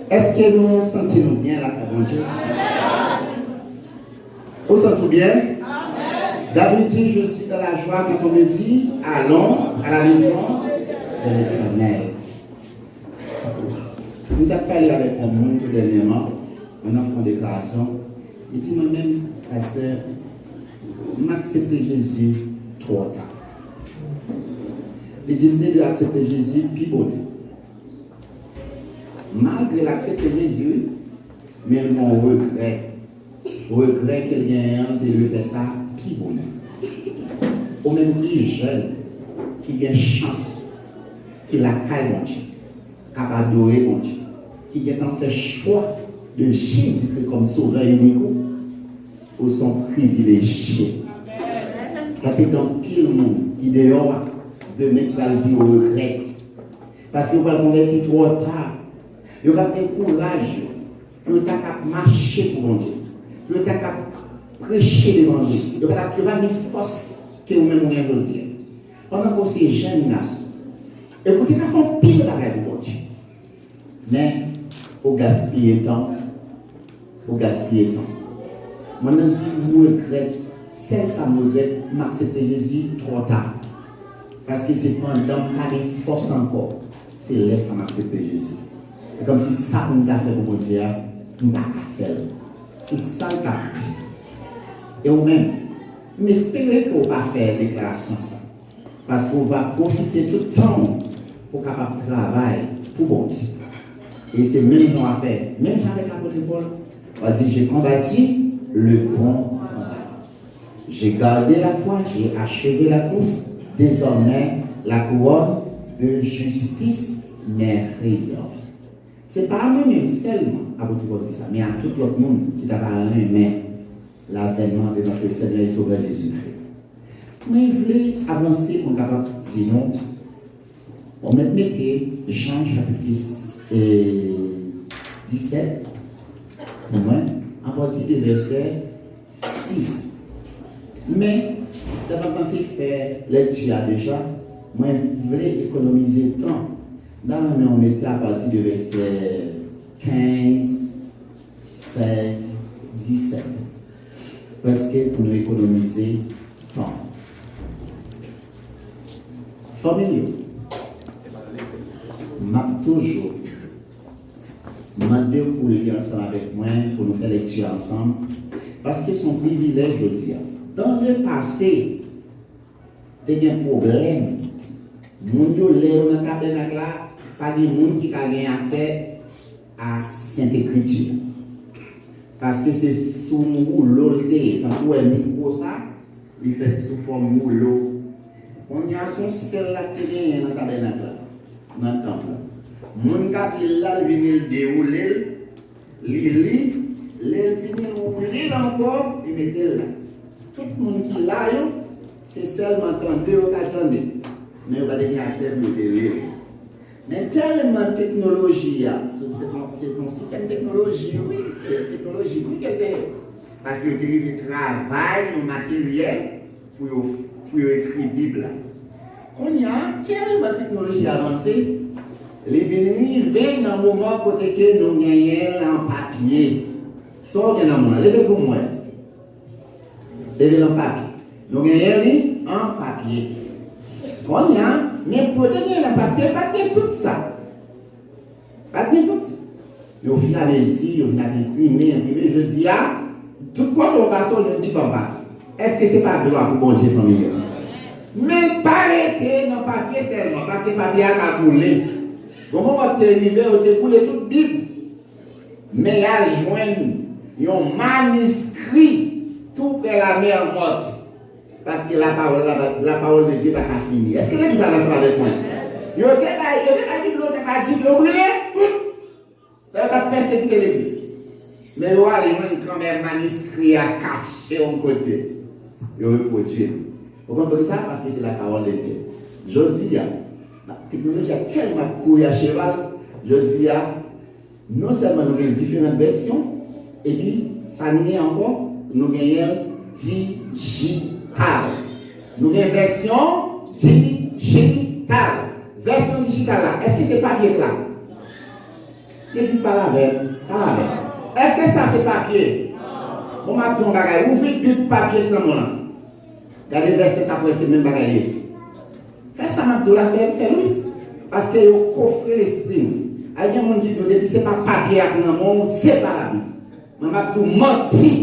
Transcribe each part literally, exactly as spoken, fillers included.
Èske nou santi nou byen lakay Bondye? Ou santi w byen? David di, je suis dans la joie quand on me dit, allons à la maison de l'Éternel. M t ap pale avèk yon moun tou dènyèman, mwen nan fè yon deklarasyon. Li di, mwen menm, pastè, m aksepte Jezi twò ta. Li di, m te dwe aksepte Jezi pi bonè. Malgre l aksepte Jezi, wi, men l gen yon regrè. Regrè ke l genyen an, te dwe fè sa pi bonè. Ou menm ki jèn, ki gen chans, ki lakay Bondye, k ap adore Bondye, ki gentan fè chwa de Jezikri kòm Sovè inik ou, ou se yon privilejye. Paske gen anpil moun ki deyò a, demen ki pral di yo regrèt. Paske yo pral konvèti twò ta. Yo p ap gen kouraj yo, pou yo ta kab mache pou Bondye, pou yo ta kab preche levanjil. Yo pa t ap, yo pa gen fòs ke ou menm ou gen jodi a. Pandan ke w se jèn gason, epi w te ka fè anpil bagay pou Bondye. Men, ou gaspiye tan w. Ou gaspiye tan. Mwen menm di, m regrèt, sèl sa m regrèt, m aksepte Jezi twò ta. Paske se pandan m pa gen fòs ankò, se lè sa m aksepte Jezi. E kòmsi sa pou m ta fè pou Bondye a, m pa ka fè l. Se sa l t ap di. E ou menm, m espere ke w pa fè deklarasyon sa. Paske w va pwofite tout tan w pou w kapab travay pou Bondye. E se menm jan w a fè, menm jan avèk apot Pòl, w a di, j'ai combattu le bon combat. J'ai gardé la foi, j'ai achevé la course. Désormais, la couronne de justice m'est réservée. Se pa a mwen menm sèlman, apot Pòl di sa, men a tout lòt moun ki ta va renmen l'avènement de notre Seigneur et Sauveur Jésus-Christ. Mwen vle avanse pou m kapab di nou, bon, mwen mete Jan chapit, eh, disèt pou mwen, apati de vèsè sis. Men, sèlman m te fè lekti a deja, mwen vle ekonomize tan. M ta renmen w mete apati de vèsè kenz, sèz, disèt. Prèske pou nou ekonomize tan. Fanmi yo, m ap toujou mande w pou li ansanm avèk mwen, pou nou fè lekti a ansanm, paske se yon privilèj jodi a. Dans le passé, te gen pwoblèm. Moun yo, lè yo nan tabènak la, pa gen moun ki ka gen aksè a Sent Ekriti. Paske se sou yon woulo l te ye. Tankou w wè mikwo sa, li fèt sou fòm woulo. Kounye a, se yon sèl la ki te genyen nan tabènak la, nan tanp la. Moun k ap li l la, l vini, l dewoule l, li li, lè l fini, l woule l ankò, li mete l la. Tout moun ki la yo, se sèlman tande yo ka tande, men yo pa te gen aksè pou yo te li l. Men tèlman teknoloji a, se, se, se yon sistèm teknoloji, wi, e, teknolojik, wi, ke l te ye. Paske yo te rive travay yon materyèl pou yo, pou yo ekri Bib la. Kounye a, tèlman teknoloji avanse, li vin rive nan moman kote ke nou genyen l an papye. Sa w gen nan men w la? Leve pou m wè. Leve l an papye. Nou genyen li an papye. Kounye a, men pou yo te genyen l an papye, pa t gen tout sa. Pa t gen tout sa. Men ofiramezi, yo vin ap enprime, enprime. Jodi a, tout kote w pase, w jwenn Bib an papye. Èske se pa glwa pou Bondye, fanmi yo? Men l pa rete nan papye sèlman, paske papye a ka boule. Gon moman te rive, yo te boule tout Bib. Men y al jwenn yon maniskri tou prè lamè mòt. Paske lapawòl la, lapawòl de Dye pa ka fini. Èske legliz la ansanm avèk mwen? Yo te bay, yo te bay Bib la, yo te ka di yo brile tout. Sa yo t ap pèsekite legliz. Men yo ale jwenn kanmenm maniskri a kache yon kote. Yo repwodui l. Ou konprann sa? Paske se lapawòl de Dye. Jodi a, teknoloji a tèlman ap kouri a cheval, jodi a, non sèlman nou gen diferan vèsyon, epi sa nou gen ankò, nou genyen l dijital. Nou gen vèsyon dijital. Vèsyon dijital la, èske se papye k la? Legliz, pale avè m, pale avè m. Èske sa se papye? Bon, m ap di w yon bagay, ouvri Bib papye k nan men w lan. Gade vèsè sa pou w wè se menm bagay li ye. Fè sa m ap di w la, fè, fè l wi. Paske yo kofre lespri nou. Ay, gen moun ki di w depi se pa papye a k nan men w, se pa Labib. Mwen m ap di w manti,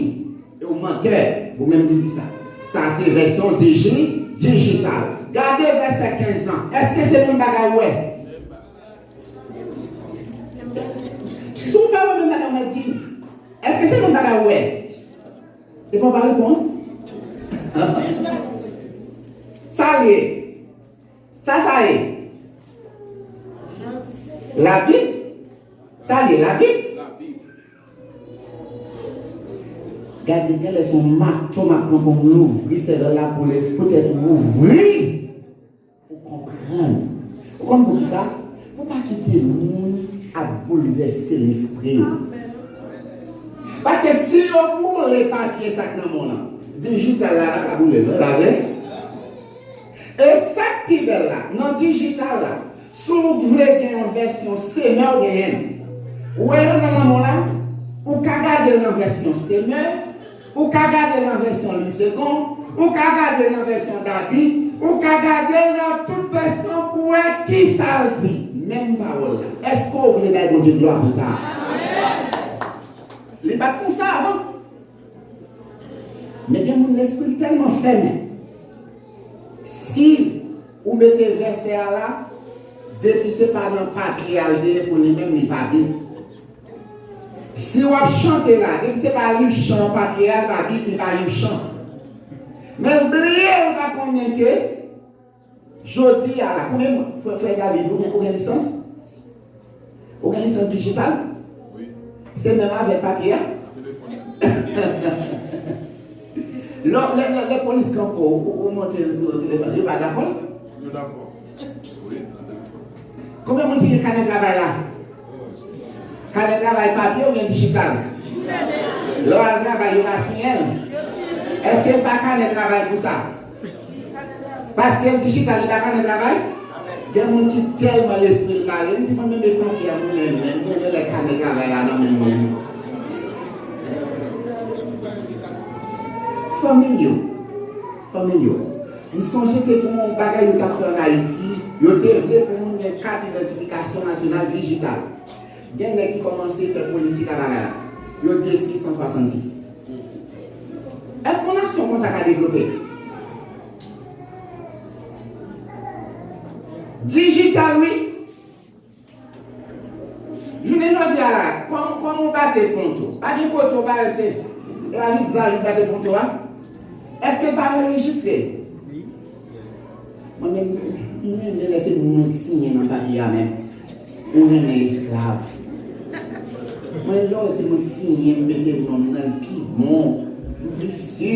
e w mantè, ou menm ki di sa. Sa se vèsyon diji-, dijital. Gade vèsè kenz lan. Èske se menm bagay ou wè? Si w pa wè menm bagay, mwen di m, èske se menm bagay ou wè? Epi w pa reponn. Sa l ye? Sa sa ye? Labib? Sa l ye? Labib? Gade, gen lè se yon mato m ap pran pou m louvri sèvèl la pou li, poutèt ou ouvri. Ou konprann? Ou konn poukisa? Pou pa kite moun ap boulvèse lespri w. Paske si yo boule papye sa k nan men w lan, dijital la pa ka boule l, non, e pa vre? E sa k pi bèl la, nan dijital la, si w vle gen yon vèsyon Semè, w genyen l. Ou wè l nan men w la, ou ka gade l nan vèsyon Semè, ou ka gade l nan vèsyon Louis Segond, ou ka gade l nan vèsyon David, ou ka gade l nan tout vèsyon pou wè kisa l di. Menm pawòl la. Èske w vle bay Bondye glwa pou sa? Li pa t konsa avan. Men gen moun lespri l tèlman fèmen. Si ou mete vèsè a la, depi se pa nan papye a l te ye pou li menm, li pa Bib. Si w ap chante la, depi se pa liv chan an papye a, l pa Bib, li pa liv chan. Men l bliye, ou pa konnen ke jodi a la, konbyen moun, frè, frè David, ou gen, ou gen lisans? Ou gen lisans dijital? Wi. Se menm avèk papye a? Nan telefòn nan. Lè, lè, lè, lè polis kanpe w, ou, ou montre l sou telefòn, yo pa dakò? Yo dakò. Wi, nan telefòn. Konbyen moun ki gen kanè travay la? Kanè travay papye oubyen dijital? Lè w al travay, yo pa siyen l? Èske l pa kanè travay pou sa? Paske l dijital, li pa kanè travay? Gen moun ki tèlman lespri l mare, li di, "Mwen menm e papye a mwen menm, men mwen lè kanè travay la nan men mwen." Fanmi m yo, fanmi m yo, m sonje te gen yon bagay yo t ap fè ann Ayiti, yo te vle pou moun gen kat idantifikasyon nasyonal dijital. Gen nèg ki kòmanse fè politik a bagay la. Yo di e sis san swasannsis. Èske yon nasyon konsa ka devlope? Dijital, wi. Jounen jodi a la, kòm, kòm ou bate ponto, pa gen kote ou pa al, se, e pa vizaj ou bate ponto a? Èske l pa anrejistre? Mwen menm, mwen menm, lè se mwen k siyen nan papye a menm. Ou renmen esklav. Mwen, lè se mwen k siyen, m mete non m nan, l pi bon, m pi si.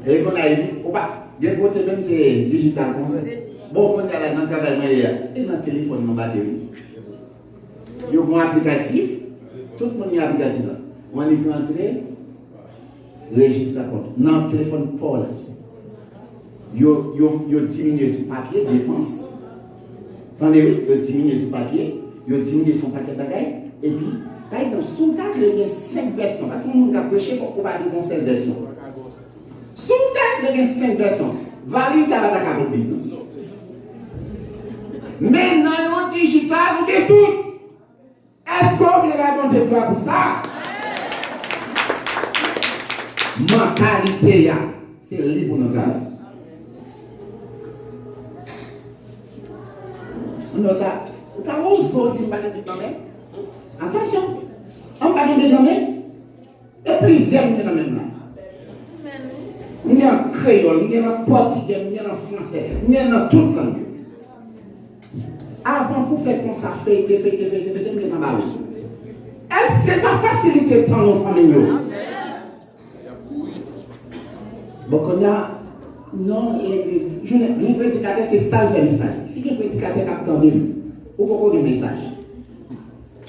E konn a epi, ou pa, gen kote menm se dijital konsa. Bon, konn a la nan travay mwen ye a, e nan telefòn mwen bate wi. Yo gen yon aplikatif, tout moun gen aplikatif la. Ou annik rantre, rejistre kont nan telefòn pa w la. Yo, yo, yo diminye sou papye, depans. Tande wi, yo diminye sou papye, yo diminye sou yon pakèt bagay. Epi, pa egzanp, si w ta vle gen senk vèsyon, paske yon moun k ap preche, fòk ou pa gen yon sèl vèsyon. Si w ta vle gen senk vèsyon, valiz sa pa ta ka bout bib non. Men nan yon dijital, ou gen tout. Èske w vle bay Bondye glwa pou sa? Mantalite a, se li pou nou travay. Moun yo ta, ou ta oze w di m pa gen Bib nan men m? Atansyon! An m pa gen Bib nan men m? E plizyè m gen nan men m nan. M gen an kreyòl, m gen nan pòtigè, m gen nan fransè, m gen nan tout lang yo. Avan pou fè konsa, feyte, feyte, feyte, feyte, m gen nan ba ou. Èske pa fasilite tan nou, fanmi m yo? Bon, kounye a, non, legliz, jounen, gen predikatè, se sa l fè mesaj. Si gen predikatè k ap tande m, ou poko gen mesaj.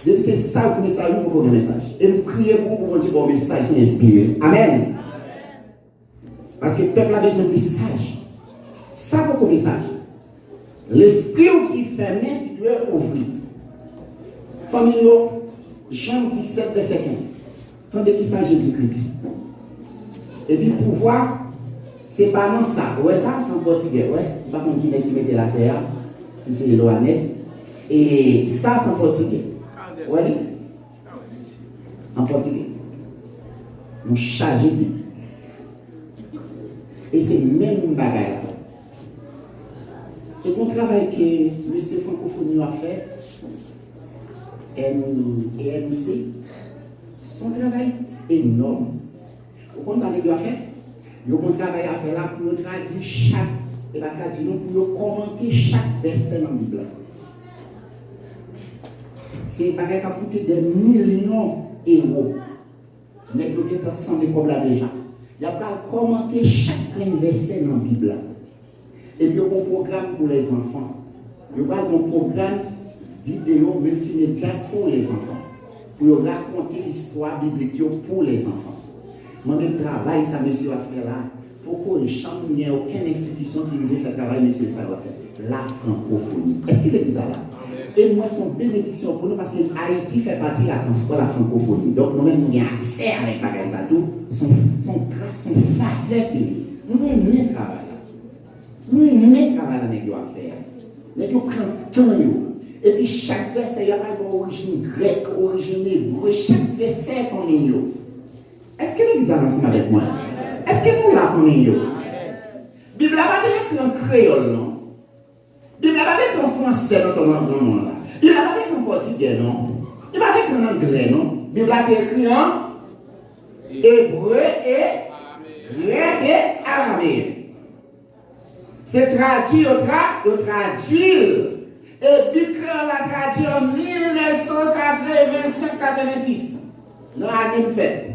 Depi se sa k mesaj, ou poko gen mesaj. E m priye pou ou, pou Bondye ba w mesaj ki enspire. Amèn. Paske pèp la bezwen mesaj. Sa poko mesaj. Lespri w ki fèmen, ki dwe ouvri. Fanmi yo, Jan disèt, vèsè kenz. Tande ki sa Jezikri di. Epi pouvwa, se pa nan sa. Ou wè sa? Se an pòtigè, ou wè? M pa konn ki nèg ki mete l atè a, si se Loanes. E sa, se an pòtigè. Ou wè li? An pòtigè. Nou chaje Bib. E se menm bagay la. E gon travay ke mesye frankofoni yo ap fè, M E M C, se yon travay enòm. Ou konn sa nèg yo ap fè? Yo gon travay a fè la pou yo tradui chak, e pa tradui non, pou yo kòmante chak vèsè nan Bib la. Se bagay k ap koute dè milyon ewo. Nèg yo gentan sanble kòb la deja. Y ap pral kòmante chak grenn vèsè nan Bib la. Epi yo gon pwogram pou lèzanfan. Yo pral gon pwogram videyo miltimedya pou lèzanfan. Pou yo rakonte istwa biblik yo pou lèzanfan. Mwen menm travay sa mesye yo ap fè la, poko janm gen okenn enstitisyon ki rive fè travay mesye sa yo ap fè. La frankofoni. Èske legliz la la? E m wè se yon benediksyon pou nou paske Ayiti fè pati la, la frankofoni. Donk nou menm nou gen aksè avèk bagay sa tou. Se yon, se yon gras, se yon favè ke nou renmen travay la. Nou renmen travay la nèg yo ap fè a. Nèg yo pran tan yo. Epi chak vèsè y ap al gen orijin grèk, orijin ebre, chak vèsè fanmi yo. Èske legliz la ansanm avèk mwen? Èske nou la fanmi yo? Bib la pa te ekri an kreyòl non. Bib la pa te ekri an fransè nan sòl nan nan mond la. Bib la pa te ekri an pòtigè non. Li pa te ekri an anglè non. Bib la te ekri an ebre e grèk e arameyen. Se tradui yo tra, yo tradui l. E Bib kreyòl la tradui an mil nèf san katrevensenk katrevensis. Nan ane m fèt.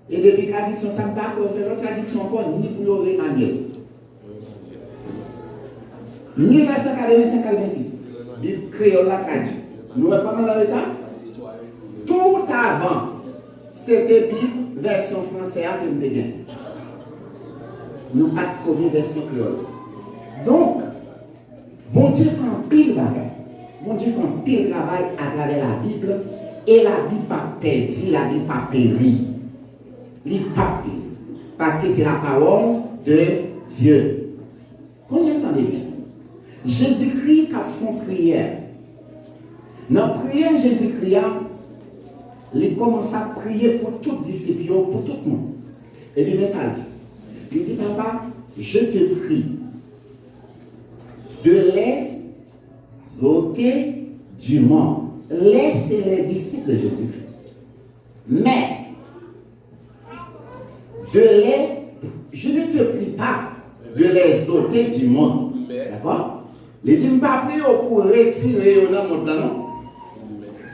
E depi tradiksyon sa, m pa kwè yo fè lòt tradiksyon ankò, ni pou yo remanye l. Mil nèf san katrevensenk katrevensis, Bib kreyòl la tradui. Nou wè kòman l an reta? Tout avan, se te Bib vèsyon fransè a ke m te gen. Nou pa t ko gen vèsyon kreyòl. Donk, Bondye fè anpil bagay. Bondye fè anpil travay atravè Labib, e Labib pa pèdi, Labib pa peri. Li pa peri. Paske se la parole de Dieu. Kondye tande byen. Jezikri k ap fè yon priyè. Nan priyè Jezikri a, li kòmanse ap priye pou tout disip yo, pou tout moun. Epi men sa l di. Li di, Papa, je te prie de les ôtes du monde. Les, c'est les disciples de Jésus-Christ. Mais, de les, je ne te prie pas de les ôter du monde. D'accord? Li di, m pa priye w pou retire yo nan mond lan, non.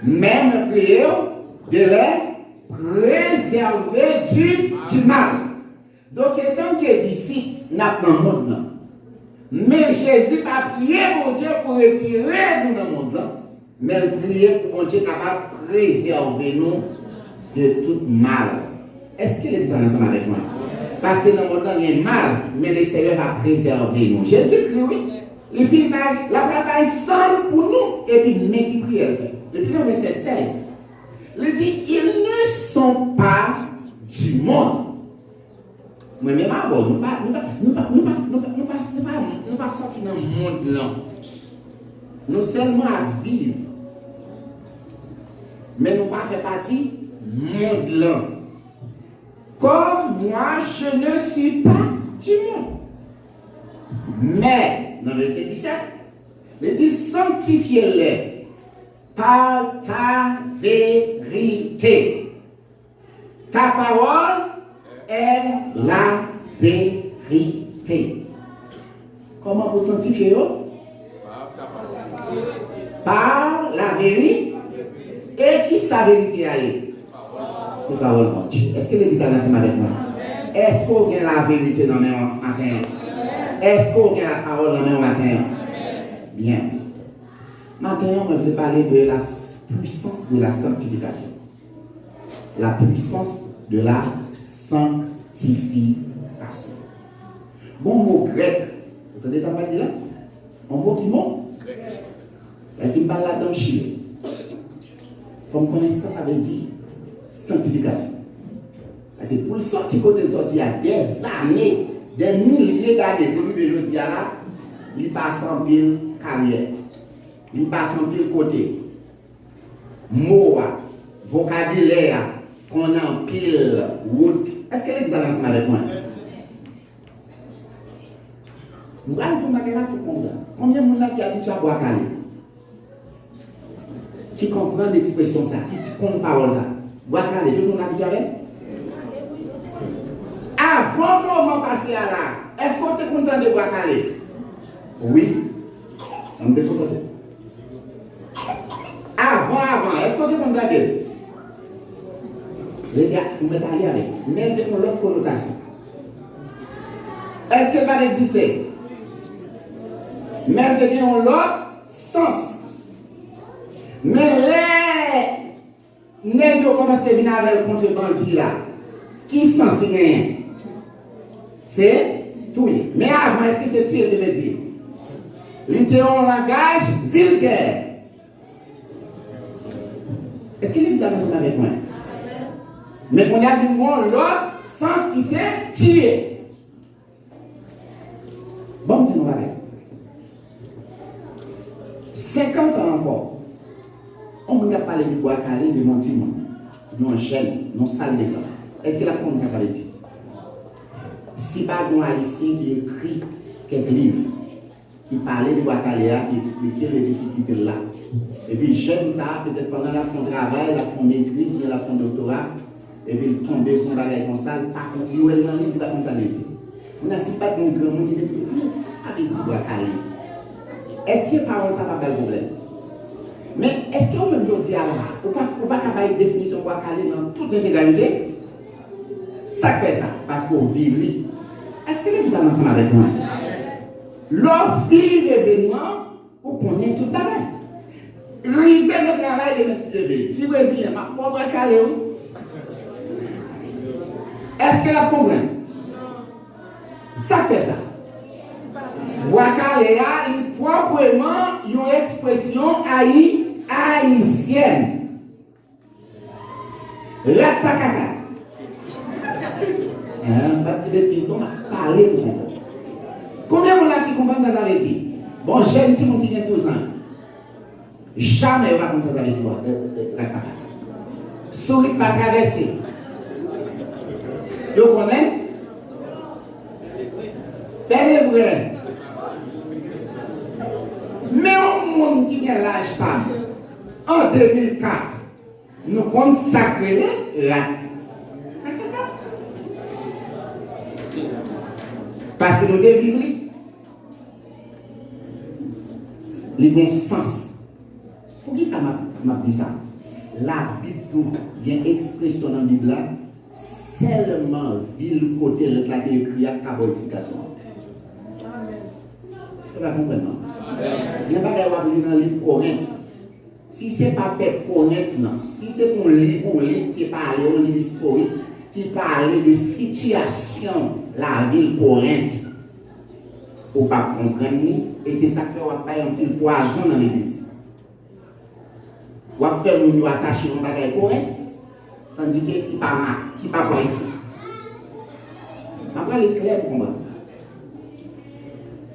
Men mwen priye w de les préserver du, du mal. Donk, etanke disip, n ap nan mond lan. Men Jezi pa priye Bondye pou retire nou nan mond lan, men l priye pou Bondye kapab prezève nou de tout mal. Èske legliz la ansanm avèk mwen? Paske nan mond lan gen mal, men Lesenyè va prezève nou. Jezikri, wi, li fin bay, l ap bay san l pou nou, epi men ki priyè l fè. Epi nan vèsè sèz, li di, ils ne sont pas du monde. Mwen menm avè w, nou pa, nou pa, nou pa, nou pa, nou pa, nou pa, nou pa, nou pa, nou pa sòti nan mond lan. Nou sèlman ap viv. Men nou pa fè pati mond lan. Comme moi, je ne suis pas du monde. Men, nan vèsè disèt, li di, sanctifie-les par ta vérité. Ta parole est la vérité. Kòman pou sanktifye yo? Par la vérité. E ki sa verite a ye? Se pawòl Bondye. Èske legliz la ansanm avèk mwen? Èske w gen la verite nan men w maten an? Èske w gen la pawòl nan men w maten an? Byen. Maten an, mwen vle pale de la s-, puissance de la sanctification. La puissance de la sanctification. Gon mo grèk, ou tande sa m pral di la? Yon mo ki mo? Grèk. Lè si m pral ladan m chire. Fò m konnen sa sa vle di sanktifikasyon. Paske pou l sòti kote l sòti a, dèzane, dè milye dane, pou rive jodi a la, li pase anpil karyè. Li pase anpil kote. Mo a, vokabilè a, konn anpil wout. Èske legliz la ansanm avèk mwen? M pral di yon bagay la pou konprann. Konbyen moun la ki abitye a Bwa Kale? Ki konprann ekspresyon sa, ki konn pawòl sa? Bwa Kale, tout moun abitye avè l? Avan moman pase a la, èske w te konn tande Bwa Kale? Wi. Mwen te konn tande. Avan, avan, èske w te konn tande l? Lè a, ou mèt ale avè l. Men l te gen yon lòt konotasyon. Èske l pa t egziste? Men l te gen yon lòt sans. Men lè nèg yo kòmanse vin avè l kont bandi la, ki sans li genyen? Se touye. Men avan, èske se tiye l te vle di? Li te yon langaj vilgè. Èske legliz la ansanm avèk mwen? Men kounye a vin gon lòt sans ki se tiye. Ban m di nou bagay. Senkant an ankò, yon moun k ap pale de Bwa Kale devan yon timoun, yon jèn, yon sal de klas, èske l ap konn sa sa vle di? Si pa gen yon Ayisyen ki ekri kèk liv, ki pale de Bwa Kale a, ki eksplike l epi ki kite l la. Epi jèn sa a, petèt pandan l ap fè yon travay, l ap fè yon metriz oubyen l ap fè yon doktora, epi l tonbe sou yon bagay konsa, l pa konn, li wè l nan liv, li pa konn sa l vle di. Kounye a, si l pa t gen yon granmoun ki te di l, men sa sa vle di Bwa Kale? Èske pawòl sa pa bay pwoblèm? Men èske ou menm jodi a la, ou pa, ou pa ka bay definisyon Bwa Kale nan tout entegralite? Sa k fè sa? Paske w viv li. Èske legliz la ansanm avèk mwen? Lè w viv evenman, ou konnen tout bagay. Rive nan travay demen si Dye vle, ti Brezilyen, m ap ba w Bwa Kale wi. Èske l ap konprann? Sa k fè sa? Bwa Kale a, li pwòpman yon ekspresyon ayi-, ayisyèn. Rat pa kaka. Hein, m p ap di betiz non, m ap pale pou konprann. Konbyen moun la ki konprann sa sa vle di? Bon, jèn timoun ki gen douz an, jamè yo pa konn sa sa vle di, rat, rat pa kaka. Sourit pa travèse. Yo konnen? Bèlebrè. Men yon moun ki gen laj pa m, an de mil kat, nou konn sa k rele rat. Paske nou te viv li. Li gon sans. Poukisa m ap, m ap di sa? Labib tou gen ekspresyon nan Bib la, sèlman vil kote lèt la te ekri a k ka ba w eksplikasyon an. Ou pa konprann non? Gen bagay w ap li nan liv Korent. Si se pa pèp Korent lan, si se yon liv ou li ki pale, yon liv istorik, ki pale de sitiyasyon lavil Korent, ou p ap konprann li, e se sa k fè w ap bay anpil pwazon nan legliz. W ap fè moun yo atache yon bagay Korent, tandike ki pa ma-, ki pa bò isi. M ap pale klè pou konprann.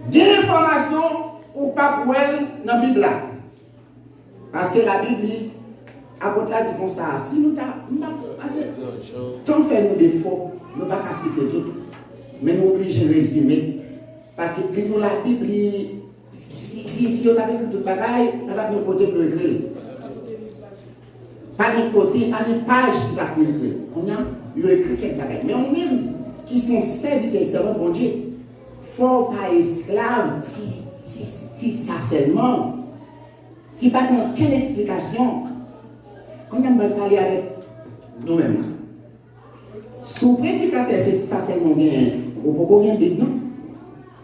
Gen enfòmasyon ou p ap wè l nan Bib la. Paske Labib li, apot la di konsa, si nou ta, m pa, paske tan fè nou defo, nou pa ka site tout, men nou oblije rezime. Paske li tou Labib li, si, si, si, si yo t ap ekri tout bagay, pa t ap gen kote pou yo ekri l. Pa gen kote, pa gen paj ki pa pou ekri l. Kounye a, yo ekri kèk bagay. Men ou menm, ki se yon sèvitè e sèvant Bondye, fò w pa esklav ti, ti, ti sa sèlman. Ki pa gen okenn eksplikasyon. Kounye a m pral pale avèk nou menm la. Si w predikatè, se sa sèlman w genyen, ou poko gen Bib non.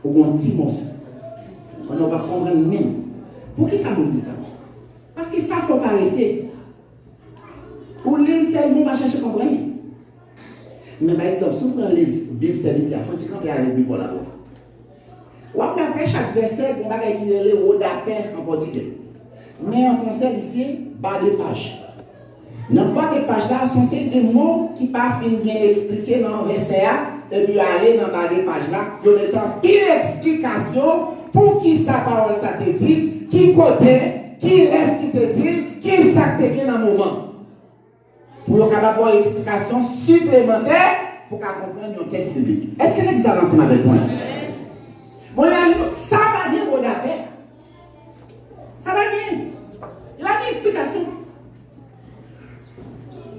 Ou gen yon ti mòso. Kounye a w p ap konprann menm. Poukisa moun di sa? Paske sa fè w parese. Ou li l sèlman, ou pa chèche konprann li. Men pa egzanp, si w pran liv, Bib sèvitè a, fè w ti kanpe avèk Bib w la pou w ap wè apre chak vèsè, gen yon bagay ki rele rodapè an pòtigè. Men an fransè, li se bas de page. Nan bwa de paj la, se yon seri de mo ki pa fin byen eksplike nan vèsè a, epi yo ale nan ba de paj la, yo mete anpil eksplikasyon poukisa pawòl sa te di, ki kote, kilès ki te di l, ki sa k te gen nan moman. Pou yo kapab ba w eksplikasyon siplemantè pou w ka konprann yon tèks biblik. Èske legliz la ansanm avèk mwen? Bon, la, sa pa gen bò dapè. Sa pa gen. Li pa gen eksplikasyon.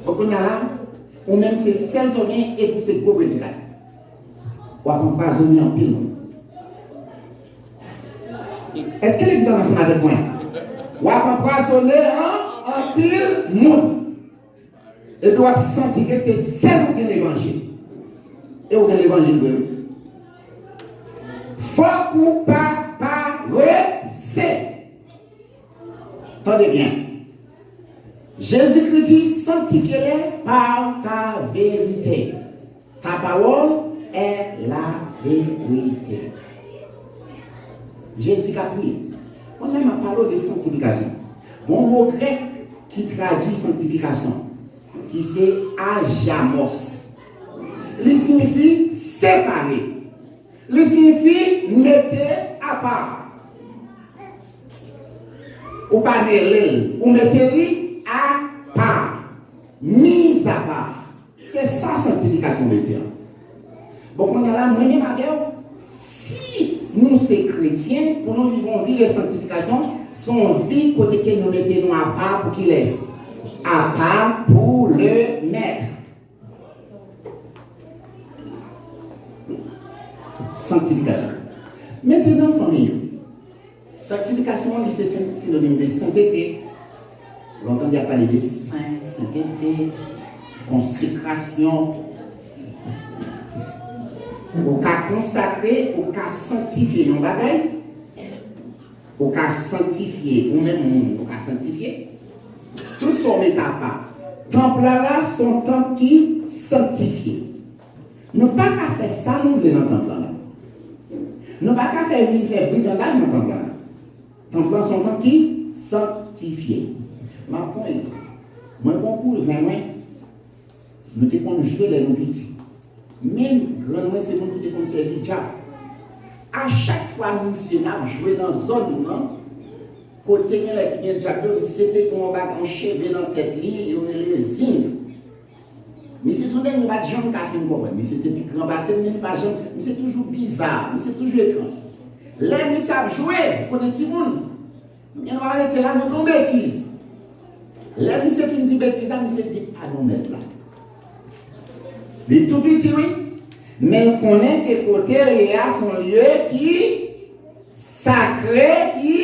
Bon, kounye a la, ou menm se sèl sa w gen epi w se gwo predika. W ap anpwazonnen anpil moun. Èske legliz la ansanm avèk mwen? W ap anpwazonnen an, anpil moun. Epi w ap santi ke se sèl ou gen levanjil. E ou gen levanjil vre, wi. Fòk ou pa parese. Tande byen. Jezikri di, sanctifie-les par ta vérité. Ta parole est la vérité. Jezi ka priye. Kounye a m ap pale w de sanktifikasyon. Gon mo grèk ki tradui sanktifikasyon, ki se agiamos. Li siyifi separe. Li siyifi mete apa. Ou pa mele l, ou mete li apa. Mis à part. Se sa sanktifikasyon vle di an. Bon, kounye a la, mwen menm avè w, si nou se kretyen, pou nou viv yon vi de sanktifikasyon, se yon vi kote ke nou mete nou apa pou kilès? Apa pou le Maître. Sanktifikasyon. Mentenan, fanmi yo, sanktifikasyon an, li se sen-, sinonim de sentete. Lontan, y ap pale de sen, sentete, konsekrasyon. Ou ka konsakre, ou ka sanktifye yon bagay. Ou ka sanktifye, ou menm moun, ou ka sanktifye. Tout sa w mete apa. Tanp la la, se yon tanp ki sanktifye. Nou pa ka fè sa nou vle nan tanp lan la. Nou pa ka fè vin fè brigandaj nan tanp lan la. Tanp lan se yon tanp ki sanktifye. M ap pran egzanp. Mwen gen yon kouzen mwen, nou te konn jwe lè nou piti. Men grann mwen se moun ki te konn sèvi dyab. A chak fwa misye n ap jwe nan zòn nou an, kote genlè ki gen dyab yo, misye te gen yon bagay, yon cheve nan tèt li, yo rele zing. Misye se yon nèg m pa t janm ka fin konprann. Misye te pi gran pase m, men li pa janm, misye toujou biza, misye toujou etranj. Lè misye ap jwe, kote timoun, men nou arete la, nou di yon betiz. Lè misye fin di betiz la, misye di, "Padon, mèt la." Li tou piti, wi. Men l konnen ke kote l ye a, se yon lye ki sakre, ki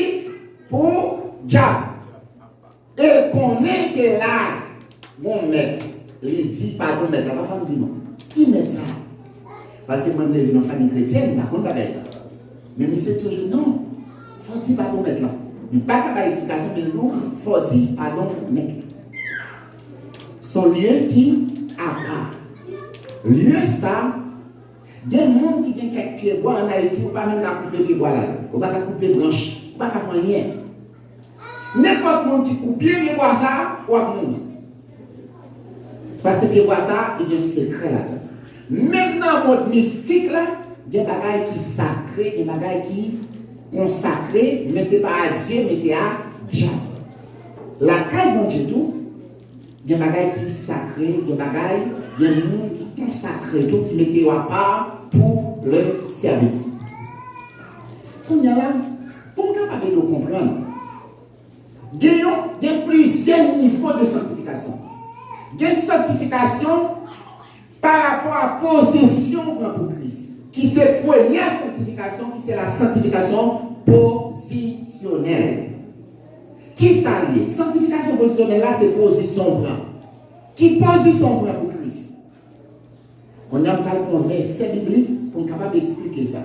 pou dyab. E l konnen ke la, gon mèt. Li di, "Padon, mèt la." Pafwa m di, "Non. Ki mèt sa a?" Paske mwen, m leve nan fanmi kretyèn, m pa konn bagay sa. Men misye toujou, "Non, fò w di padon mèt la." Li pa ka bay eksplikasyon, men l di w, "Fò w di padon mèt la." Se yon lye ki apa. Lye sa, gen moun ki gen kèk pye bwa ann Ayiti, ou pa menm ka koupe pye bwa la. Ou pa ka koupe branch, ou pa ka fè anyen. Nenpòt moun ki koupe pye bwa sa, w ap mouri. Paske pye bwa sa, li gen sekrè ladan. Menm nan mond mistik la, gen bagay ki sakre, gen bagay ki konsakre, men se pa a Dye, men se a dyab. Lakay Bondye tou, gen bagay ki sakre, gen bagay, gen moun ki konsakre tou, ki mete yo apa pou le sèvis. Kounye a la, pou m kapab ede w konprann, gen yon, gen plizyè nivo de sanktifikasyon. Gen sanktifikasyon pa rapò a pozisyon w pran pou Kris, ki se premyè sanktifikasyon, ki se la sanktifikasyon pozisyonèl. Kisa l ye? Sanktifikasyon pozisyonèl la, se pozisyon w pran. Ki pozisyon w pran pou Kris? Kounye a, m pral pran vèsè biblik pou m kapab eksplike sa.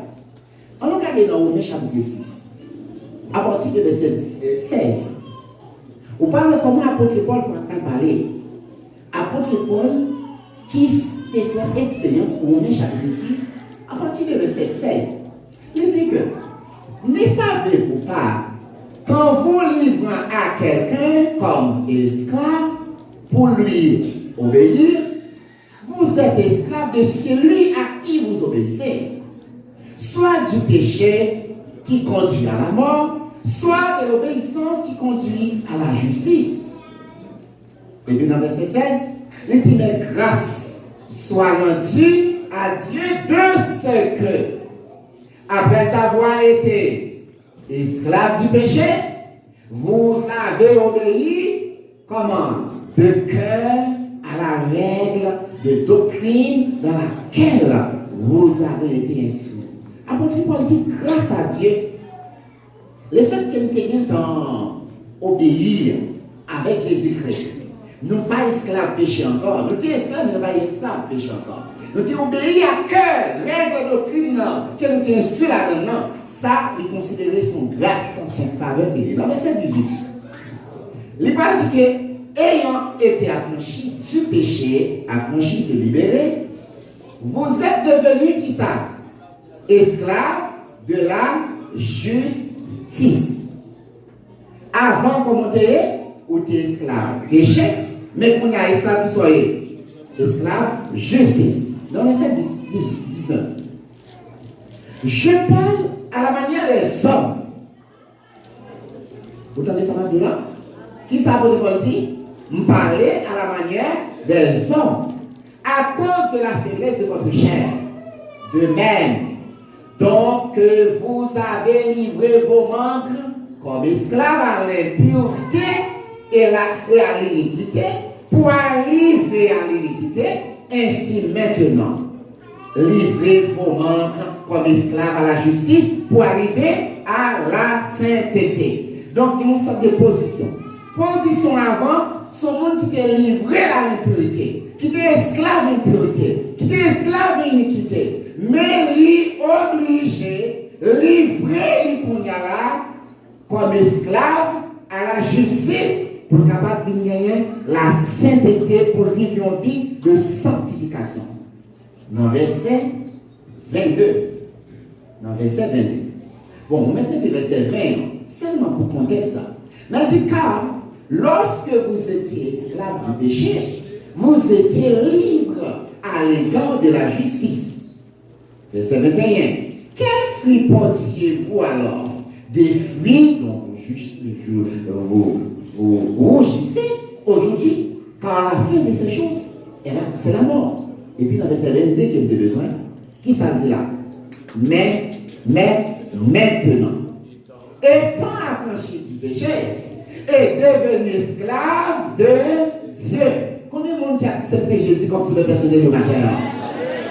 Ann nou gade nan Women chapit sis, apati de vèsè sèz. Ou pa wè kòman apot Pòl pral pale? Apot Pòl ki te fè eksperyans, Women chapit sis, apati de vèsè sèz, li di ke, ne savez-vous pas qu'en vous livrant à quelqu'un comme esclave pour lui obéir, vous êtes esclaves de celui à qui vous obéissez, soit du péché qui conduit à la mort, soit de l'obéissance qui conduit à la justice. Epi nan vèsè sèz, li di, mais grâce soit rendue à Dieu de ce que, après avoir été esclaves du péché, vous avez obéi, comment? De cœur à la règle de doctrine dans laquelle vous avez été instruits. Apot Pòl di, gras a Dye, lefètke n te gentan obeyi avèk Jezi Kris, nou pa esklav peche ankò. Nou te esklav, men nou pa esklav peche ankò. Nou te obeyi a kè règ doktrin nan ke nou te enstwi ladan l nan. Sa, li konsidere se yon gras, se yon favè ke li ye. Nan vèsè dizuit, li pral di ke, ayant été affranchis du péché, affranchi se libere, vous êtes devenus kisa? Esclaves de la justice. Avan, kòman w te ye? Ou te esklav peche, men kounye a esklav kisa w ye? Esklav jistis. Nan vèsè dis, dis, diznèf. Je parle à la manière des hommes. Ou tande sa m ap di w la? Kisa apot Pòl di? M pale à la manière des hommes, à cause de la faiblesse de votre chair. De même, donc, que vous avez livré vos membres comme esclaves à l'impureté et la, et à l'iniquité, pour arriver à l'iniquité, ainsi maintenant, livrez vos membres comme esclaves à la justice pour arriver à la sainteté. Donk, gen yon sòt de pozisyon. Pozisyon avan, se yon moun ki te livre a lenpirite, ki te esklav enpirite, ki te esklav inikite. Men li oblije livre li kounye a la kòm esklav a la jistis pou l kapab vin genyen la sentete, pou l viv yon vi de sanktifikasyon. Nan vèsè vennde. Nan vèsè vennde. Bon, mwen mèt mete vèsè ven an, sèlman pou kontèks la. Men l di, car, lorsque vous étiez esclaves du péché, vous étiez libres à l'égard de la justice. Vèsè venteyen. Quel fruit portiez-vous alors? Des fruits dont vous, ju- vous, vous, vous rougissez aujourd'hui, car la fin de ces choses, c'est la, c'est la mort. Epi nan vèsè vennde ke m te bezwen, kisa l di la? Men, men, maintenant, étant affranchis du péché et devenus esclaves de Dieu. Konbyen moun ki aksepte Jezi kòm sovè pèsonèl yo maten an?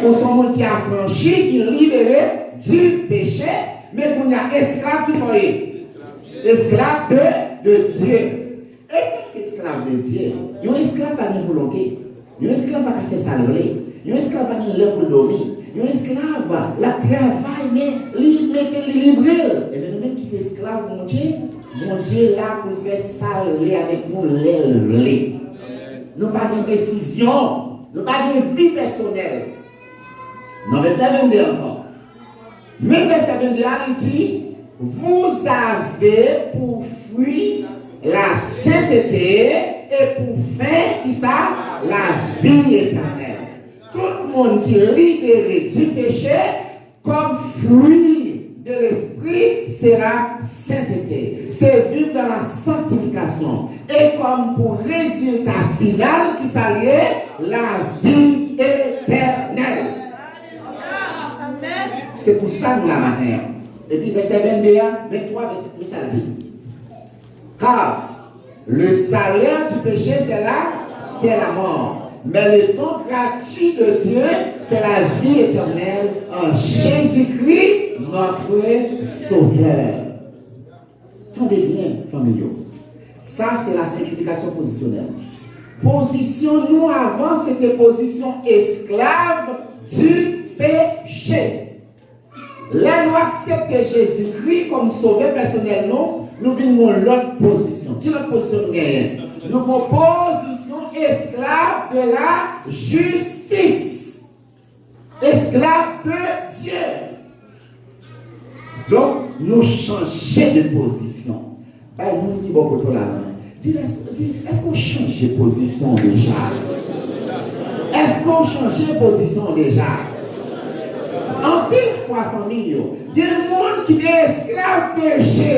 Ou se yon moun ki afranchi, ki libere du péché, men kounye a esklav kisa w ye? Esclave de, de Dieu. Etan ke esklav de Dye, yon esklav pa gen volonte. Yon esklav pa ka fè sa l vle. Yon esklav pa gen lè pou l dòmi. Yon esklav, l ap travay, men li mete, li livre l. Ebyen, nou menm ki se esklav Bondye, Bondye la pou l fè sa l vle avèk nou lè l vle. Nou pa gen desizyon. Nou pa gen vi pèsonèl. Nan vèsè vennde ankò. Men vèsè vennde a, li di, vous avez pour fruit la sainteté et pour fin, kisa? La vie éternelle. Tout moun ki libere du péché, comme fruit de l'esprit, c'est la sainteté. C'est vivre dans la sanctification. Et comme pour résultat final, kisa l ye? La vie éternelle. Se pou sa nou la maten an. Epi vèsè vennde a, venntwa, vèsè, men sa l di. Car le salaire du péché, c'est la, c'est la mort. Mais le don gratuit de Dieu, c'est la vie éternelle en Jésus-Christ, notre Sauveur. Tande byen, fanmi yo. Sa, se la sanktifikasyon pozisyonèl. Pozisyon nou avan, se te pozisyon esklav du péché. Lè nou aksepte Jezikri kòm sovè pèsonèl nou, nou vin yon lòt pozisyon. Ki lòt pozisyon nou genyen? Nou gon pozisyon esklav de la jistis. Esklav de Dye. Donk, nou chanje de pozisyon. Bay moun ki bò kote w la lanmen. Di, èske w chanje pozisyon w deja? Èske w chanje pozisyon w deja? Anpil fwa, fanmi yo, gen moun ki te esklav peche.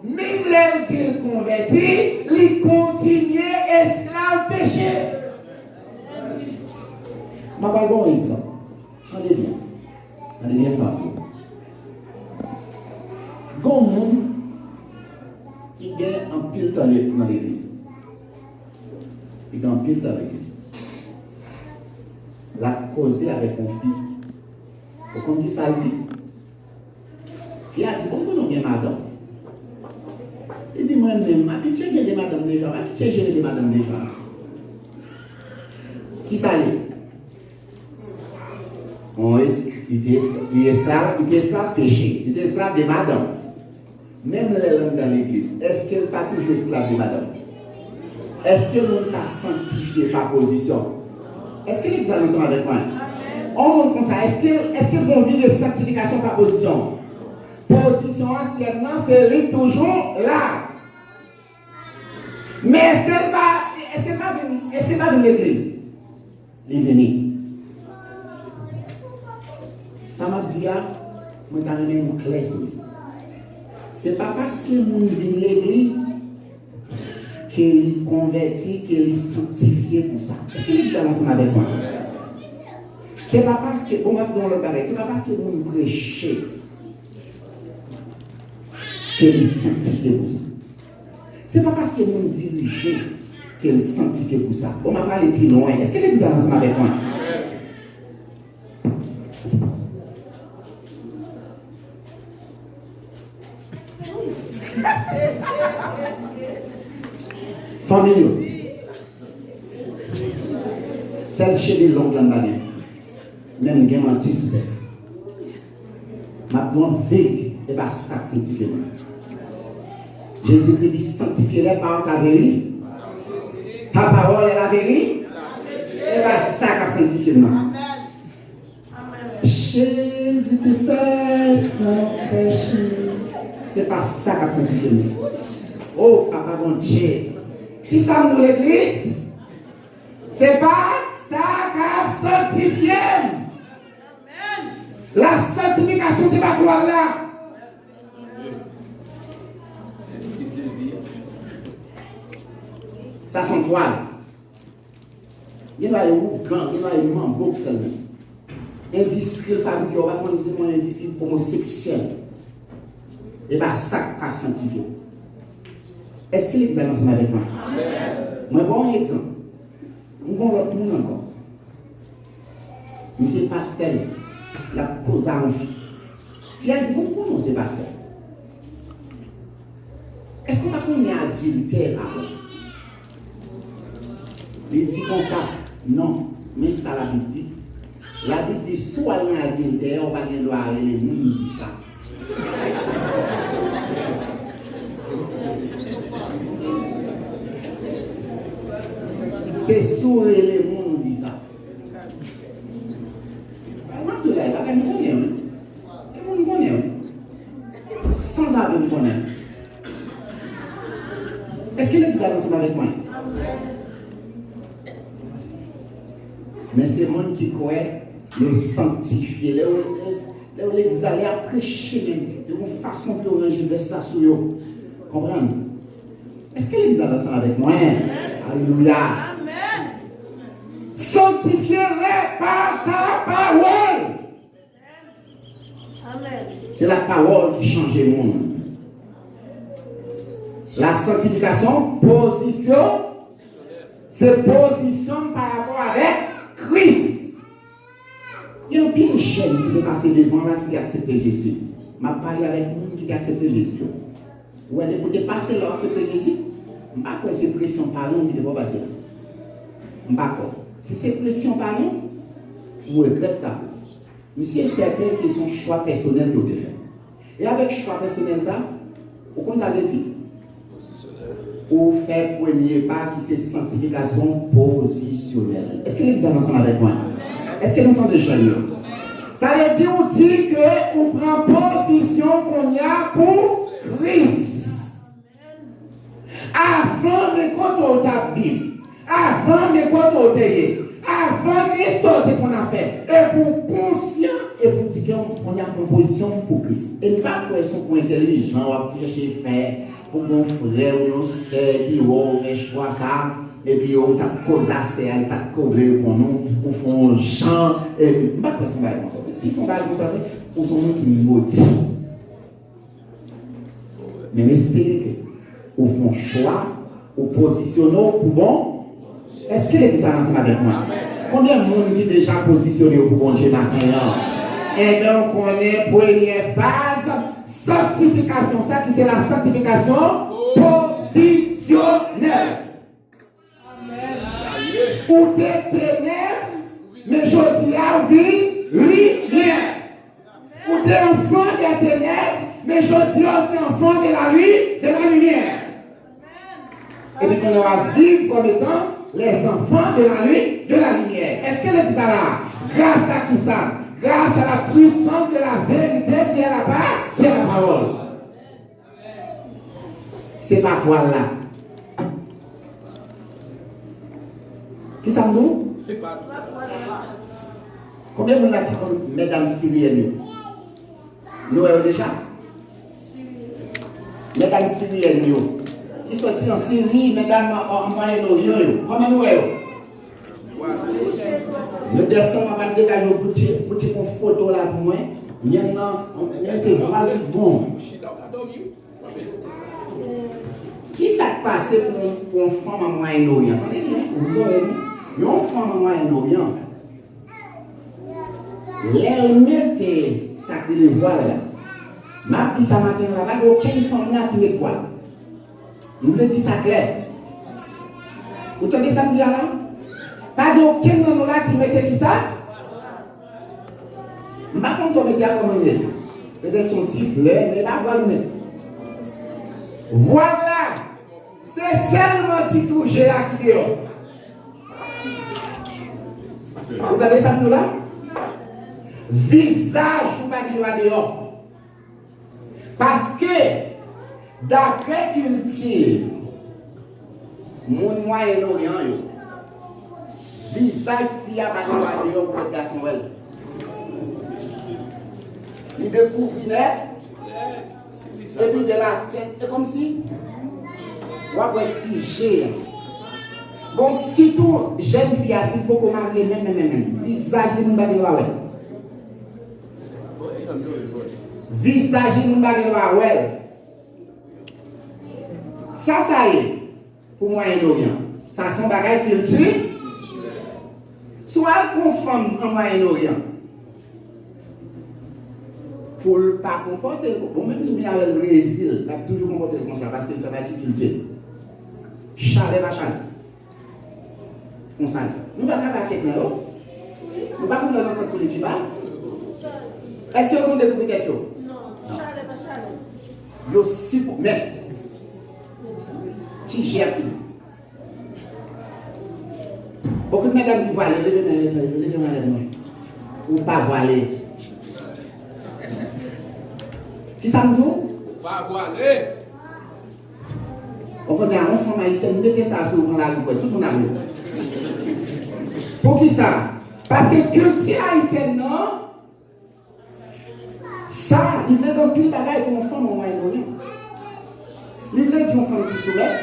Menm lè l di l konvèti, li kontinye esklav peche. M ap ba w yon egzanp. Tande byen. Tande byen sa m ap di w. Gen yon moun ki gen anpil tan nan legliz. Li gen anpil tan legliz. L ap koze avèk yon fi. Ou konn ki sa l di? Fi a di, "Bon, mwen gen madanm." Li di, "Mwen menm, m abitye gen de madanm deja, m abitye jere de madanm deja." Ki sa l ye? Bon, es-, li te es-, li esklav, li te esklav peche, li te esklav de madanm. Menm lè l anndan legliz, èske l pa toujou esklav de madanm? Èske moun sa sanktifye pa pozisyon? Èske legliz la ansanm avèk mwen? On moun konsa, èske, èske l gen yon vi de sanktifikasyon pa pozisyon? Pozisyon ansyen nan, se li k toujou la. Men èske l pa, èske l pa vin, èske l pa vin legliz? Li vini. Sa m ap di a, mwen ta renmen nou klè sou li. Se pa paske moun vin legliz ke li konvèti, ke li sanktifye pou sa. Èske legliz la ansanm avèk mwen? Se pa paske, bon, m ap di yon lòt bagay, se pa paske moun preche ke li sanktifye pou sa. Se pa paske moun dirije ke l sanktifye pou sa. Bon, m ap prale pi lwen. Èske legliz la ansanm avèk mwen? Fanmi yo, sèl cheve long la m pa gen. Men m gen manti sou tèt. M ap di w verite, e pa sa k sanktifye mwen. Jezikri di, "Sanctifie-les par ta vérité. Ta parole est la vérité." E pa sa k ap sanktifye mwen. Jezi te fèt nan pèche. Se pa sa k ap sanktifye mwen. O, Papa Bondye, kisa m di w, legliz? Se pa sa k ap sanktifye m. La sanktifikasyon se pa twal la. Sa se yon twal. Gen dwa e ougan, gen dwa e manbo k fè l menm. Endistri l fabrike, ou pa konn se yon endistri omoseksyèl. E pa sa k ka sanktifye w. Èske legliz la ansanm avèk mwen? Mwen ba w yon egzanp. M gon lòt moun ankò. Misye pastè, l ap koze a yon fi. Fi a di, "Bon, kòman w se pastè? Èske w pa konnen adiltè pa bon?" Li di konsa, "Non, men sa Labib di. Labib di, si w al nan adiltè, ou pa gen dwa rele moun di sa." Se si w rele moun di sa. Sa m ap di w la, e bagay m konnen, wi. Se moun m konnen, wi. Sanzave m konnen. Èske legliz la ansanm avèk mwen? Men se moun ki kwè yo sanktifye. Lè yo, lè yo legliz la, lè y ap preche, men yo gon fason pou yo ranje vès la sou yo. Konprann? Èske legliz la ansanm avèk mwen? Alelouya! Sanctifie-les par ta parole. Se lapawòl ki chanje moun. La sanktifikasyon, pozisyon, se pozisyon m pa rapò avèk Kris. Gen anpil jèn ki te pase devan la ki te aksepte Jezi. M ap pale avèk moun ki te aksepte Jezi yo. Ou wè, depi w te pase la, w aksepte Jezi, m pa kwè se presyon paran w ki te fè w pase la. M pa kwè. Si se presyon paran w, ou regrèt sa. M si e sèten ke se yon chwa pèsonèl ke w te fè. E avèk chwa pèsonèl sa, ou konn sa l vle di? Ou fè premye pa ki se sanktifikasyon pozisyonèl. Èske legliz la ansanm avèk mwen? Èske nou tande jèn yo? Sa vle di ou di ke ou pran pozisyon kounye a pou Kris. Avan, men kote w t ap viv. Avan, men kote w te ye. Avan, men sa w te konn ap fè. Epi w konsyan, epi w di ke w konn ap pran pozisyon pou Kris. E m pa kwè se yon kou entèlijan w ap chèche fè pou gon frè ou yon sè ki wè w fè chwa sa, epi ou t ap koze a sè a, li pa t ko vle reponn ou, ou fè yon jan, epi m pa kwè se yon bagay konsa. Si se yon bagay konsa, ou se yon moun ki modi. Men m espere ke ou fè yon chwa, ou pozisyone w pou bon. Èske legliz la ansanm avèk mwen? Konbyen moun ki deja pozisyone yo pou Bondye maten an? Enben, w konnen premyè faz sanktifikasyon, sa ki se la sanktifikasyon pozisyonèl. Ou te tenèb, men jodi a ou vin limyè. Ou te enfant des ténèbres, men jodi a ou se enfant de la lu-, de la lumière. Epi kounye a w ap viv comme étant les enfants de la lu-, de la lumière. Èske legliz sa la, gras a kisa? Gras a la puissance de la vérité qui est la pa-, qui est la parole. Se pa twal la. Kisa m di w? Konbyen moun la ki konn medam siriyèn yo? Nou wè yo deja? Medam siriyèn yo ki soti an Siri, medam an Mwayen Oryan yo. Kòman nou wè yo? Nou desann, m ap al degaje yon boutik, boutik yon foto la pou mwen. Mwen nan, mwen se vwal tout bon. Kisa k pase pou, pou yon fanm an Mwayen Oryan? Tande byen, pou zòrèy nou. Yon fanm an Mwayen Oryan, lè l mete sa k rele vwal la, m ap di sa maten an la, pa gen okenn fanm la ki met vwal. M vle di sa klè. Ou tande sa m di a la? Pa gen okenn nan nou la ki mete kisa? M pa konn sa w mete a kòman l ye. Petèt se yon ti flè, men e pa vwal ou mete. Vwal la, se sèlman ti tou je a ki deyò. Ou tande sa m di w la? Vizaj ou pa gen dwa deyò. Paske, daprè kilti moun Mwayen Oryan yo, vizaj fi a pa gen dwa deyò pou lòt gason wè l. Li dekouvri nèt, epi de la tèt, e kòmsi w ap wè ti je a. Bon, sitou jèn fi a, si l poko marye menm, menm, menm, menm, vizaj li moun pa gen dwa wè l. Vizaj li moun pa gen dwa wè l. Sa sa ye pou Mwayen Oryan? Sa se yon bagay kilti. Si w al pran yon fanm an Mwayen Oryan, pou l pa konpòte l, bon, menm si w vin avè l Brezil, l ap toujou konpòte l konsa, paske l fè pati kilti l. Chalè pa chalè. Konsa l ye. Nou pa travay ak kèk nan yo? Nou pa konn lè nan sant koulektif a? Èske yo konn dekouvri tèt yo? Non. Chalè pa chalè. Yo sipò-, men, ti je ap vini. Bon, tout medam ki vwale, leve men, leve men, leve men. Ou pa vwale. Kisa m di w? Ou pa vwale. Ou konn gen yon fanm ayisyèn, mete sa sou yon lari, kwè, tout moun ap ri. Poukisa? Paske kilti ayisyèn nan, sa, li vle di anpil bagay pou yon fanm an Mwayen Oryan. Li vle di yon fanm ki soumèt,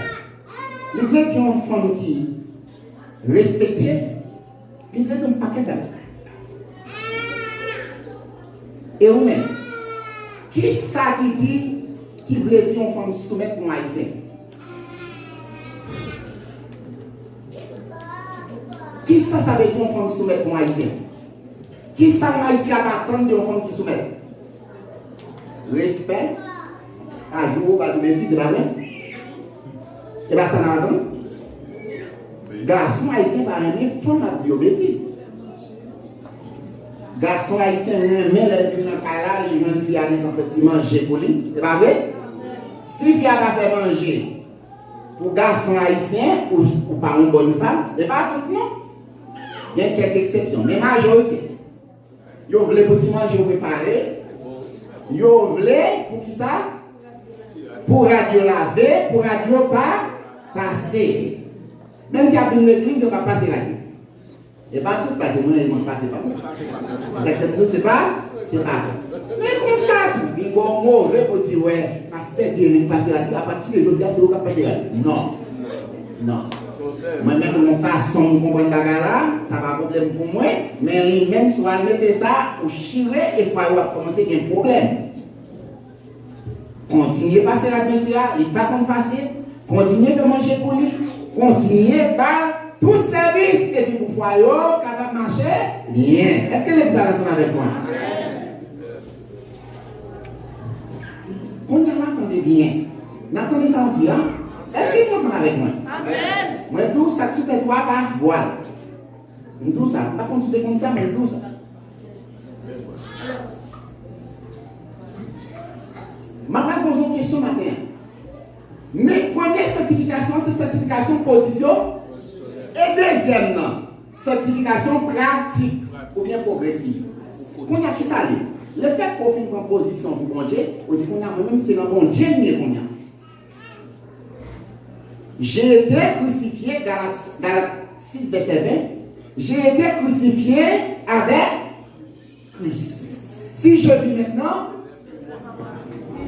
li vle di yon fanm ki respektyez, li vle di yon pakèt bagay. E ou menm, ki sa ki di, ki vle di yon fanm soumèt pou yon Ayisyen? Ki sa sa vle di yon fanm soumèt pou yon Ayisyen? Ki sa yon Ayisyen ap atann de yon fanm ki soumèt? Respè. Pa joure w, pa di w betiz, se pa vre? E pa sa n ap atann? Gason ayisyen pa renmen fanm ap di yo betiz. Gason ayisyen renmen lè l vin nan kay la, li jwenn fi a gentan fè ti manje pou li. Se pa vre? Si fi a pa fè manje pou gason ayisyen, ou, ou pa yon bòn fanm. E pa tout non. Gen kèk eksepsyon, men majorite. Yo vle pou ti manje yo prepare. Yo vle pou kisa? Pou rad yo lave, pou rad yo pa pase. Menm si y ap vin legliz, yo p ap pase lakay. E pa tout pase, mwen, mwen pase pa mwen. Sa k fè m di w, se pa, se pa tout. Men konsa tou, gen bon move pou di, wè, pastè Derrick pase lakay, apati de jodi a, se ou k ap pase lakay. Non. Non. Mwen menm, yon fason m konprann bagay la, sa pa pwoblèm pou mwen, men li menm, si w al mete sa, ou chire, e fwa yo ap kòmanse gen pwoblèm. Kontinye pase rad mesye a, li pa konn pase. Kontinye fè manje pou li. Kontinye ba l tout sèvis epi pou fwaye yo kapab mache byen. Èske legliz la ansanm avèk mwen? Kounye a, n ap tande byen. N ap tande sa w di a? Èske nou ansanm avèk mwen? Mwen di w, sa k sou tèt ou a pa vwal. M di w sa, m pa konn si w te konn sa, men m di w sa. M ap pral poze yon kesyon maten an. Men premye sanktifikasyon an, se sanktifikasyon pozisyon. E dezyèm nan, sanktifikasyon pratik oubyen pwogresiv. Kounye a, kisa l ye? Lefètke w fin pran pozisyon pou Bondye, ou di, kounye a, mwen menm, se nan Bondye m ye kounye a. J'ai été crucifié, Galat, Galat sis, vèsè ven. J'ai été crucifié avec Christ. Si je vis maintenant,